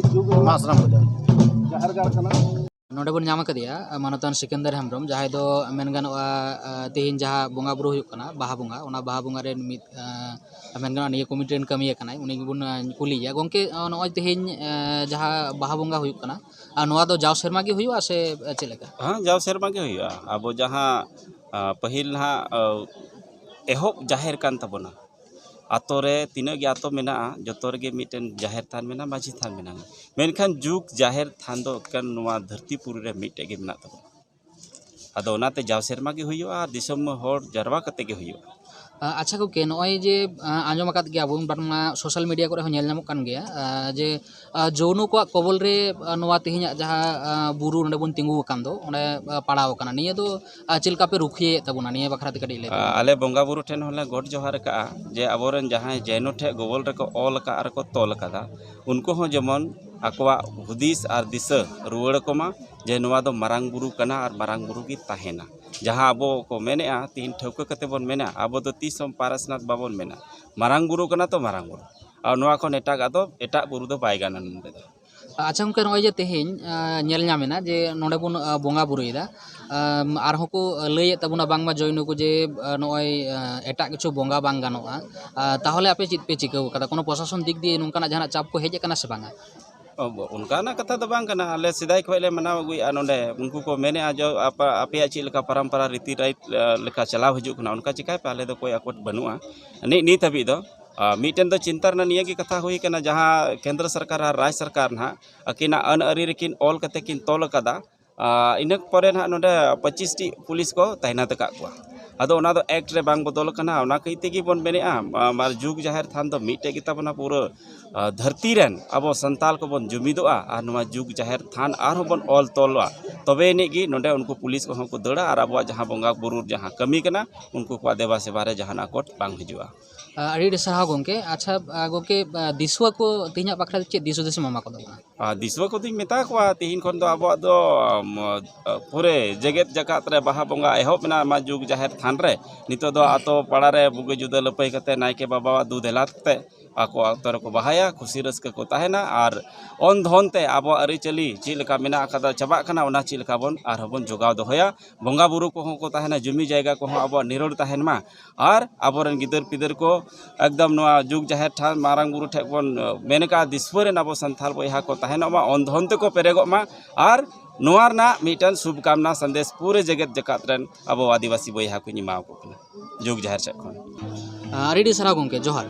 ᱢᱟ ᱥᱟᱱᱟᱢ ᱠᱚ ᱡᱚᱦᱟᱨ᱾ ᱱᱚᱰᱮ ᱵᱚᱱ ᱧᱟᱢ ᱟᱠᱟᱫᱮᱭᱟ ᱢᱟᱱᱚᱛᱟᱱ ᱥᱤᱠᱟᱱᱫᱟᱨ ᱦᱮᱢᱵᱨᱚᱢ, ᱡᱟᱦᱟᱸᱭ ᱫᱚ ᱢᱮᱱ ᱜᱟᱱᱚᱜᱼᱟ, ᱛᱮᱦᱮᱧ ᱡᱟᱦᱟᱸ ᱵᱚᱸᱜᱟ ᱵᱩᱨᱩ ᱦᱩᱭᱩᱜ ᱠᱟᱱᱟ, ᱵᱟᱦᱟ ᱵᱚᱸᱜᱟ, ᱚᱱᱟ ᱵᱟᱦᱟ ᱵᱚᱸᱜᱟ ᱨᱮᱱ ᱢᱤᱫ ᱢᱮᱱ ᱜᱟᱱᱚᱜᱼᱟ, ᱱᱤᱭᱟᱹ ᱠᱚᱢᱤᱴᱤ ᱨᱮᱱ ᱠᱟᱹᱢᱤᱭᱟᱹ ᱠᱟᱱᱟᱭ, ᱩᱱᱤ ᱜᱮᱵᱚᱱ ᱠᱩᱞᱤᱭᱮᱭᱟ᱾ ᱜᱚᱢᱠᱮ, ᱱᱚᱜᱼᱚᱭ ᱛᱮᱦᱮᱧ ᱡᱟᱦᱟᱸ ᱵᱟᱦᱟ ᱵᱚᱸᱜᱟ ᱦᱩᱭᱩᱜ ᱠᱟᱱᱟ, ᱟᱨ ᱱᱚᱣᱟ ᱫᱚ ᱡᱟᱣ ᱥᱮᱨᱢᱟ ᱜᱮ ᱦᱩᱭᱩᱜᱼᱟ ᱥᱮ ᱪᱮᱫ ᱞᱮᱠᱟ? ᱦᱮᱸ, ᱡᱟᱣ ᱥᱮᱨᱢᱟ ᱜᱮ ᱦᱩᱭᱩᱜᱼᱟ᱾ ᱟᱵᱚ ᱡᱟᱦᱟᱸ ᱯᱟᱹᱦᱤᱞ ᱱᱟᱦᱟᱜ ᱮᱦᱚᱵ ᱡᱟᱦᱮᱨ ᱠᱟᱱ ᱛᱟᱵᱚᱱᱟ, ᱟᱛᱳ ᱨᱮ ᱛᱤᱱᱟᱹᱜ ᱜᱮ ᱟᱛᱳ ᱢᱮᱱᱟᱜᱼᱟ, ᱡᱚᱛᱚ ᱨᱮᱜᱮ ᱢᱤᱫᱴᱮᱱ ᱡᱟᱦᱮᱨ ᱛᱷᱟᱱ ᱢᱮᱱᱟᱜᱼᱟ, ᱢᱟᱹᱡᱷᱤ ᱛᱷᱟᱱ ᱢᱮᱱᱟᱜᱼᱟ᱾ ᱢᱮᱱᱠᱷᱟᱱ ᱡᱩᱜᱽ ᱡᱟᱦᱮᱨ ᱛᱷᱟᱱ ᱫᱚ ᱮᱠᱮᱱ ᱱᱚᱣᱟ ᱫᱷᱟᱹᱨᱛᱤ ᱯᱩᱨᱤ ᱨᱮ ᱢᱤᱫᱴᱮᱡ ᱜᱮ ᱢᱮᱱᱟᱜ ᱛᱟᱵᱚᱱᱟ᱾ ᱟᱫᱚ ᱚᱱᱟᱛᱮ ᱡᱟᱣ ᱥᱮᱨᱢᱟ ᱜᱮ ᱦᱩᱭᱩᱜᱼᱟ ᱟᱨ ᱫᱤᱥᱚᱢ ᱦᱚᱲ ᱡᱟᱨᱣᱟ ᱠᱟᱛᱮ ᱜᱮ ᱦᱩᱭᱩᱜᱼᱟ᱾ ᱟᱪᱪᱷᱟ ᱜᱚᱢᱠᱮ, ᱱᱚᱜᱼᱚᱭ ᱡᱮ ᱟᱸᱡᱚᱢ ᱟᱠᱟᱫ ᱜᱮᱭᱟ ᱵᱚᱱ, ᱵᱟᱝᱢᱟ ᱥᱳᱥᱟᱞ ᱢᱤᱰᱤᱭᱟ ᱠᱚᱨᱮ ᱦᱚᱸ ᱧᱮᱞ ᱧᱟᱢᱚᱜ ᱠᱟᱱ ᱜᱮᱭᱟ, ᱡᱮ ᱡᱳᱣᱱᱚ ᱠᱚᱣᱟᱜ ᱠᱚᱵᱚᱞ ᱨᱮ ᱱᱚᱣᱟ ᱛᱮᱦᱮᱧᱟᱜ ᱡᱟᱦᱟᱸ ᱵᱩᱨᱩ ᱱᱚᱰᱮ ᱵᱚᱱ ᱛᱤᱸᱜᱩ ᱟᱠᱟᱱ ᱫᱚ, ᱚᱸᱰᱮ ᱯᱟᱲᱟᱣ ᱟᱠᱟᱱᱟ, ᱱᱤᱭᱟᱹ ᱫᱚ ᱪᱮᱫ ᱞᱮᱠᱟ ᱯᱮ ᱨᱩᱠᱷᱤᱭᱟᱹᱭᱮᱫ ᱛᱟᱵᱚᱱᱟ? ᱱᱤᱭᱟᱹ ᱵᱟᱠᱷᱨᱟ ᱛᱮ ᱠᱟᱹᱴᱤᱡ ᱞᱟᱹᱭ ᱛᱟᱵᱚᱱ ᱯᱮ᱾ ᱟᱞᱮ ᱵᱚᱸᱜᱟ ᱵᱩᱨᱩ ᱴᱷᱮᱱ ᱦᱚᱸᱞᱮ ᱜᱚᱰ ᱡᱚᱦᱟᱨ ᱟᱠᱟᱜᱼᱟ ᱡᱮ ᱟᱵᱚᱨᱮᱱ ᱡᱟᱦᱟᱸᱭ ᱡᱮᱱᱚ ᱴᱷᱮᱡ ᱜᱚᱵᱚᱞ ᱨᱮᱠᱚ ᱚᱞ ᱟᱠᱟᱫ ᱟᱨ ᱠᱚ ᱛᱚᱞ ᱟᱠᱟᱫᱟ, ᱩᱱᱠᱩ ᱦᱚᱸ ᱡᱮᱢᱚᱱ ᱟᱠᱚᱣᱟᱜ ᱦᱩᱫᱤᱥ ᱟᱨ ᱫᱤᱥᱟᱹ ᱨᱩᱣᱟᱹᱲ ᱟᱠᱚ ᱢᱟ ᱡᱮ ᱱᱚᱣᱟ ᱫᱚ ᱢᱟᱨᱟᱝ ᱵᱩᱨᱩ ᱠᱟᱱᱟ ᱟᱨ ᱢᱟᱨᱟᱝ ᱵᱩᱨᱩ ᱜᱮ ᱛᱟᱦᱮᱱᱟ᱾ ᱡᱟᱦᱟᱸ ᱟᱵᱚ ᱠᱚ ᱢᱮᱱᱮᱜᱼᱟ, ᱛᱤᱦᱤᱧ ᱴᱷᱟᱹᱣᱠᱟᱹ ᱠᱟᱛᱮ ᱵᱚᱱ ᱢᱮᱱᱟ, ᱟᱵᱚ ᱫᱚ ᱛᱤᱥ ᱦᱚᱸ ᱯᱟᱨᱟᱥᱱᱟᱛᱷ ᱵᱟᱵᱚᱱ ᱢᱮᱱᱟ, ᱢᱟᱨᱟᱝ ᱵᱩᱨᱩ ᱠᱟᱱᱟ ᱛᱚ ᱢᱟᱨᱟᱝ ᱵᱩᱨᱩ, ᱟᱨ ᱱᱚᱣᱟ ᱠᱷᱚᱱ ᱮᱴᱟᱜᱟᱜ ᱫᱚ, ᱮᱴᱟᱜ ᱵᱩᱨᱩ ᱫᱚ ᱵᱟᱭ ᱜᱟᱱᱟ ᱱᱚᱰᱮ ᱫᱚ᱾ ᱟᱪᱪᱷᱟ ᱜᱚᱢᱠᱮ, ᱱᱚᱜᱼᱚᱭ ᱡᱮ ᱛᱮᱦᱮᱧ ᱧᱮᱞ ᱧᱟᱢ ᱮᱱᱟ ᱡᱮ ᱱᱚᱰᱮ ᱵᱚᱱ ᱵᱚᱸᱜᱟ ᱵᱩᱨᱩᱭᱮᱫᱟ, ᱟᱨᱦᱚᱸ ᱠᱚ ᱞᱟᱹᱭᱮᱫ ᱛᱟᱵᱚᱱᱟ ᱵᱟᱝᱢᱟ ᱡᱳᱣᱱᱚ ᱠᱚ ᱡᱮ ᱱᱚᱜᱼᱚᱭ ᱮᱴᱟᱜ ᱠᱤᱪᱷᱩ ᱵᱚᱸᱜᱟ ᱵᱟᱝ ᱜᱟᱱᱚᱜᱼᱟ, ᱛᱟᱦᱚᱞᱮ ᱟᱯᱮ ᱪᱮᱫ ᱯᱮ ᱪᱤᱠᱟᱹᱣ ᱠᱟᱫᱟ? ᱠᱳᱱᱳ ᱯᱨᱚᱥᱟᱥᱚᱱ ᱫᱤᱠ ᱫᱤᱭᱮ ᱱᱚᱝᱠᱟᱱᱟᱜ ᱡᱟᱦᱟᱱᱟᱜ ᱪᱟᱯ ᱠᱚ ᱦᱮᱡ ᱟᱠᱟᱱᱟ ᱥᱮ ᱵᱟᱝᱟ? ᱚᱱᱠᱟᱱᱟᱜ ᱠᱟᱛᱷᱟ ᱫᱚ ᱵᱟᱝ ᱠᱟᱱᱟ, ᱟᱞᱮ ᱥᱮᱫᱟᱭ ᱠᱷᱚᱱ ᱞᱮ ᱢᱟᱱᱟᱣ ᱟᱹᱜᱩᱭᱮᱫᱼᱟ᱾ ᱱᱚᱰᱮ ᱩᱱᱠᱩ ᱠᱚ ᱢᱮᱱᱮᱫᱼᱟ ᱡᱮ ᱟᱯᱮ, ᱟᱯᱮᱭᱟᱜ ᱪᱮᱫ ᱞᱮᱠᱟ ᱯᱚᱨᱚᱢᱯᱚᱨᱟ ᱨᱤᱛᱤ ᱨᱟᱭᱤᱴ ᱞᱮᱠᱟ ᱪᱟᱞᱟᱣ ᱦᱤᱡᱩᱜ ᱠᱟᱱᱟ, ᱚᱱᱠᱟ ᱪᱤᱠᱟᱹᱭ ᱯᱮ, ᱟᱞᱮ ᱫᱚ ᱠᱚᱭ ᱟᱠᱚᱴ ᱵᱟᱹᱱᱩᱜᱼᱟ ᱱᱤᱛ, ᱱᱤᱛ ᱦᱟᱹᱵᱤᱡ ᱫᱚ᱾ ᱟᱨ ᱢᱤᱫᱴᱮᱱ ᱫᱚ ᱪᱤᱱᱛᱟ ᱨᱮᱱᱟᱜ ᱱᱤᱭᱟᱹ ᱜᱮ ᱠᱟᱛᱷᱟ ᱦᱩᱭ ᱠᱟᱱᱟ, ᱡᱟᱦᱟᱸ ᱠᱮᱱᱫᱨᱚ ᱥᱚᱨᱠᱟᱨ ᱟᱨ ᱨᱟᱡᱽ ᱥᱚᱨᱠᱟᱨ ᱱᱟᱦᱟᱜ ᱟᱹᱠᱤᱱᱟᱜ ᱟᱹᱱ ᱟᱹᱨᱤ ᱨᱮᱠᱤᱱ ᱚᱞ ᱠᱟᱛᱮ ᱠᱤᱱ ᱛᱚᱞ ᱟᱠᱟᱫᱟ, ᱟᱨ ᱤᱱᱟᱹ ᱯᱚᱨᱮ ᱱᱟᱦᱟᱜ ᱱᱚᱰᱮ ᱯᱚᱸᱪᱤᱥ ᱴᱤ ᱯᱩᱞᱤᱥ ᱠᱚ ᱛᱟᱭᱱᱟᱛ ᱟᱠᱟᱫ ᱠᱚᱣᱟ᱾ ᱟᱫᱚ ᱚᱱᱟ ᱫᱚ ᱮᱠᱴ ᱨᱮ ᱵᱟᱝ ᱵᱚᱫᱚᱞ ᱟᱠᱟᱱᱟ᱾ ᱚᱱᱟ ᱠᱟᱹᱭ ᱛᱮᱜᱮ ᱵᱚᱱ ᱢᱮᱱᱮᱫᱼᱟ, ᱟᱨ ᱡᱩᱜᱽ ᱡᱟᱦᱮᱨ ᱛᱷᱟᱱ ᱫᱚ ᱢᱤᱫᱴᱮᱡ ᱜᱮᱛᱟ ᱵᱚᱱᱟ ᱯᱩᱨᱟᱹ ᱫᱷᱟᱹᱨᱛᱤ ᱨᱮᱱ ᱟᱵᱚ ᱥᱟᱱᱛᱟᱲ ᱠᱚᱵᱚᱱ ᱡᱩᱢᱤᱫᱚᱜᱼᱟ ᱟᱨ ᱱᱚᱣᱟ ᱡᱩᱜᱽ ᱡᱟᱦᱮᱨ ᱛᱷᱟᱱ ᱟᱨᱦᱚᱸ ᱵᱚᱱ ᱚᱞ ᱛᱚᱞᱟ᱾ ᱛᱚᱵᱮ ᱟᱹᱱᱤᱡ ᱜᱮ ᱱᱚᱰᱮ ᱩᱱᱠᱩ ᱯᱩᱞᱤᱥ ᱠᱚᱦᱚᱸ ᱠᱚ ᱫᱟᱹᱲᱟ ᱟᱨ ᱟᱵᱚᱣᱟᱜ ᱡᱟᱦᱟᱸ ᱵᱚᱸᱜᱟ ᱵᱩᱨᱩ ᱡᱟᱦᱟᱸ ᱠᱟᱹᱢᱤ ᱠᱟᱱᱟ, ᱩᱱᱠᱩ ᱠᱚᱣᱟᱜ ᱫᱮᱵᱟ ᱥᱮᱵᱟ ᱨᱮ ᱡᱟᱦᱟᱱᱟᱜ ᱟᱠᱚᱴ ᱵᱟᱝ ᱦᱤᱡᱩᱜᱼᱟ᱾ ᱟᱹᱰᱤ ᱟᱹᱰᱤ ᱥᱟᱨᱦᱟᱣ ᱜᱚᱢᱠᱮ᱾ ᱟᱪᱪᱷᱟ, ᱜᱚᱢᱠᱮ, ᱫᱤᱥᱩᱣᱟᱹ ᱠᱚ ᱛᱮᱦᱮᱧᱟᱜ ᱵᱟᱠᱷᱨᱟ ᱛᱮ ᱪᱮᱫ ᱫᱤᱥ ᱦᱩᱫᱤᱥ ᱮᱢ ᱮᱢᱟ ᱠᱚ ᱛᱟᱵᱚᱱᱟ? ᱟᱨ ᱫᱤᱥᱩᱣᱟᱹ ᱠᱚᱫᱚᱧ ᱢᱮᱛᱟ ᱠᱚᱣᱟ, ᱛᱮᱦᱮᱧ ᱠᱷᱚᱱ ᱫᱚ ᱟᱵᱚᱣᱟᱜ ᱫᱚ ᱯᱩᱨᱟᱹ ᱡᱮᱜᱮᱛ ᱡᱟᱠᱟᱛ ᱨᱮ ᱵᱟᱦᱟ ᱵᱚᱸᱜᱟ ᱮᱦᱚᱵ ᱮᱱᱟ ᱱᱚᱣᱟ ᱡᱩᱜᱽ ᱡᱟᱦᱮᱨ ᱛᱷᱟᱱ ᱨᱮ᱾ ᱱᱤᱛᱚᱜ ᱫᱚ ᱟᱛᱳ ᱯᱟᱲᱟ ᱨᱮ ᱵᱩᱜᱤ ᱡᱩᱫᱟᱹ ᱞᱟᱹᱯᱟᱹᱭ ᱠᱟᱛᱮ ᱱᱟᱭᱠᱮ ᱵᱟᱵᱟᱣᱟᱜ ᱫᱩ ᱫᱮᱞᱟ ᱠᱟᱛᱮ ᱟᱠᱚ ᱟᱛᱳ ᱨᱮᱠᱚ ᱵᱟᱦᱟᱭᱟ, ᱠᱩᱥᱤ ᱨᱟᱹᱥᱠᱟᱹ ᱠᱚ ᱛᱟᱦᱮᱱᱟ᱾ ᱟᱨ ᱚᱱ ᱫᱷᱚᱱ ᱛᱮ ᱟᱵᱚᱣᱟᱜ ᱟᱹᱨᱤᱪᱟᱹᱞᱤ ᱪᱮᱫ ᱞᱮᱠᱟ ᱢᱮᱱᱟᱜ ᱟᱠᱟᱫᱟ, ᱪᱟᱵᱟᱜ ᱠᱟᱱᱟ, ᱚᱱᱟ ᱪᱮᱫ ᱞᱮᱠᱟ ᱵᱚᱱ ᱟᱨᱦᱚᱸ ᱵᱚᱱ ᱡᱚᱜᱟᱣ ᱫᱚᱦᱚᱭᱟ᱾ ᱵᱚᱸᱜᱟ ᱵᱩᱨᱩ ᱠᱚᱦᱚᱸ ᱠᱚ ᱛᱟᱦᱮᱱᱟ, ᱡᱩᱢᱤ ᱡᱟᱭᱜᱟ ᱠᱚᱦᱚᱸ ᱟᱵᱚᱣᱟᱜ ᱱᱤᱨᱚᱲ ᱛᱟᱦᱮᱱ ᱢᱟ᱾ ᱟᱨ ᱟᱵᱚᱨᱮᱱ ᱜᱤᱫᱟᱹᱨ ᱯᱤᱫᱟᱹᱨ ᱠᱚ ᱮᱠᱫᱚᱢ ᱱᱚᱣᱟ ᱡᱩᱜᱽ ᱡᱟᱦᱮᱨ ᱛᱷᱟᱱ ᱢᱟᱨᱟᱝ ᱵᱩᱨᱩ ᱴᱷᱮᱱ ᱵᱚᱱ ᱢᱮᱱ ᱟᱠᱟᱫᱼᱟ, ᱫᱤᱥᱩᱣᱟᱹ ᱨᱮᱱ ᱟᱵᱚ ᱥᱟᱱᱛᱟᱲ ᱵᱚᱭᱦᱟ ᱠᱚ ᱛᱟᱦᱮᱱᱚᱜ ᱢᱟ, ᱚᱱ ᱫᱷᱚᱱ ᱛᱮᱠᱚ ᱯᱮᱨᱮᱜᱚᱜ ᱢᱟ᱾ ᱟᱨ ᱱᱚᱣᱟ ᱨᱮᱱᱟᱜ ᱢᱤᱫᱴᱟᱝ ᱥᱩᱵᱷ ᱠᱟᱢᱱᱟ ᱥᱟᱸᱫᱮᱥ ᱯᱩᱨᱟᱹ ᱡᱮᱜᱮᱛ ᱡᱟᱠᱟᱛ ᱨᱮᱱ ᱟᱵᱚ ᱟᱹᱫᱤᱵᱟᱹᱥᱤ ᱵᱚᱭᱦᱟ ᱠᱚᱧ ᱮᱢᱟ ᱠᱚ ᱠᱟᱱᱟ ᱡᱩᱜᱽ ᱡᱟᱦᱮᱨ ᱥᱮᱫ ᱠᱷᱚᱱ᱾ ᱟᱹᱰᱤ ᱟᱹᱰᱤ ᱥᱟᱨᱦᱟᱣ ᱜᱚᱢᱠᱮ, ᱡᱚᱦᱟᱨ᱾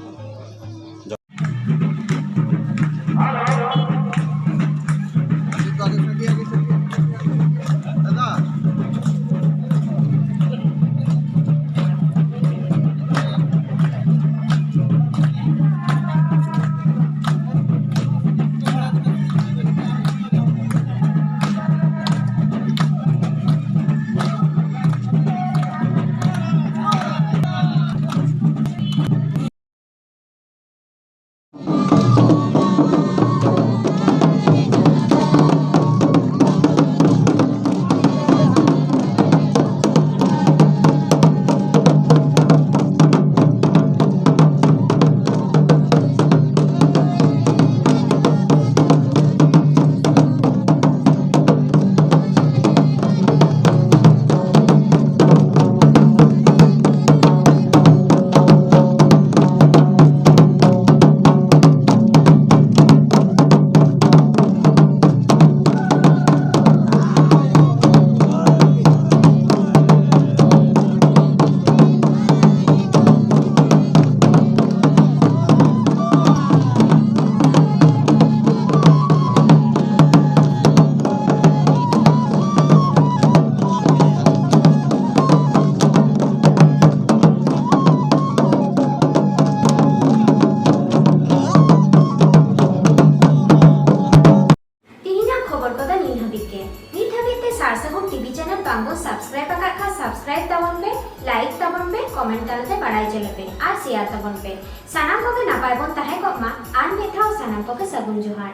ᱠᱚᱢᱮᱱᱴ ᱛᱟᱞᱟᱛᱮ ᱵᱟᱲᱟᱭ ᱦᱚᱪᱚ ᱞᱮᱯᱮ ᱟᱨ ᱥᱮᱭᱟᱨ ᱛᱟᱵᱚᱱ ᱯᱮ᱾ ᱥᱟᱱᱟᱢ ᱠᱚᱜᱮ ᱱᱟᱯᱟᱭ ᱵᱚᱱ ᱛᱟᱦᱮᱸ ᱠᱚᱜ ᱢᱟ᱾ ᱟᱨ ᱢᱤᱫ ᱫᱷᱟᱣ ᱥᱟᱱᱟᱢ ᱠᱚᱜᱮ ᱥᱟᱹᱜᱩᱱ ᱡᱚᱦᱟᱨ᱾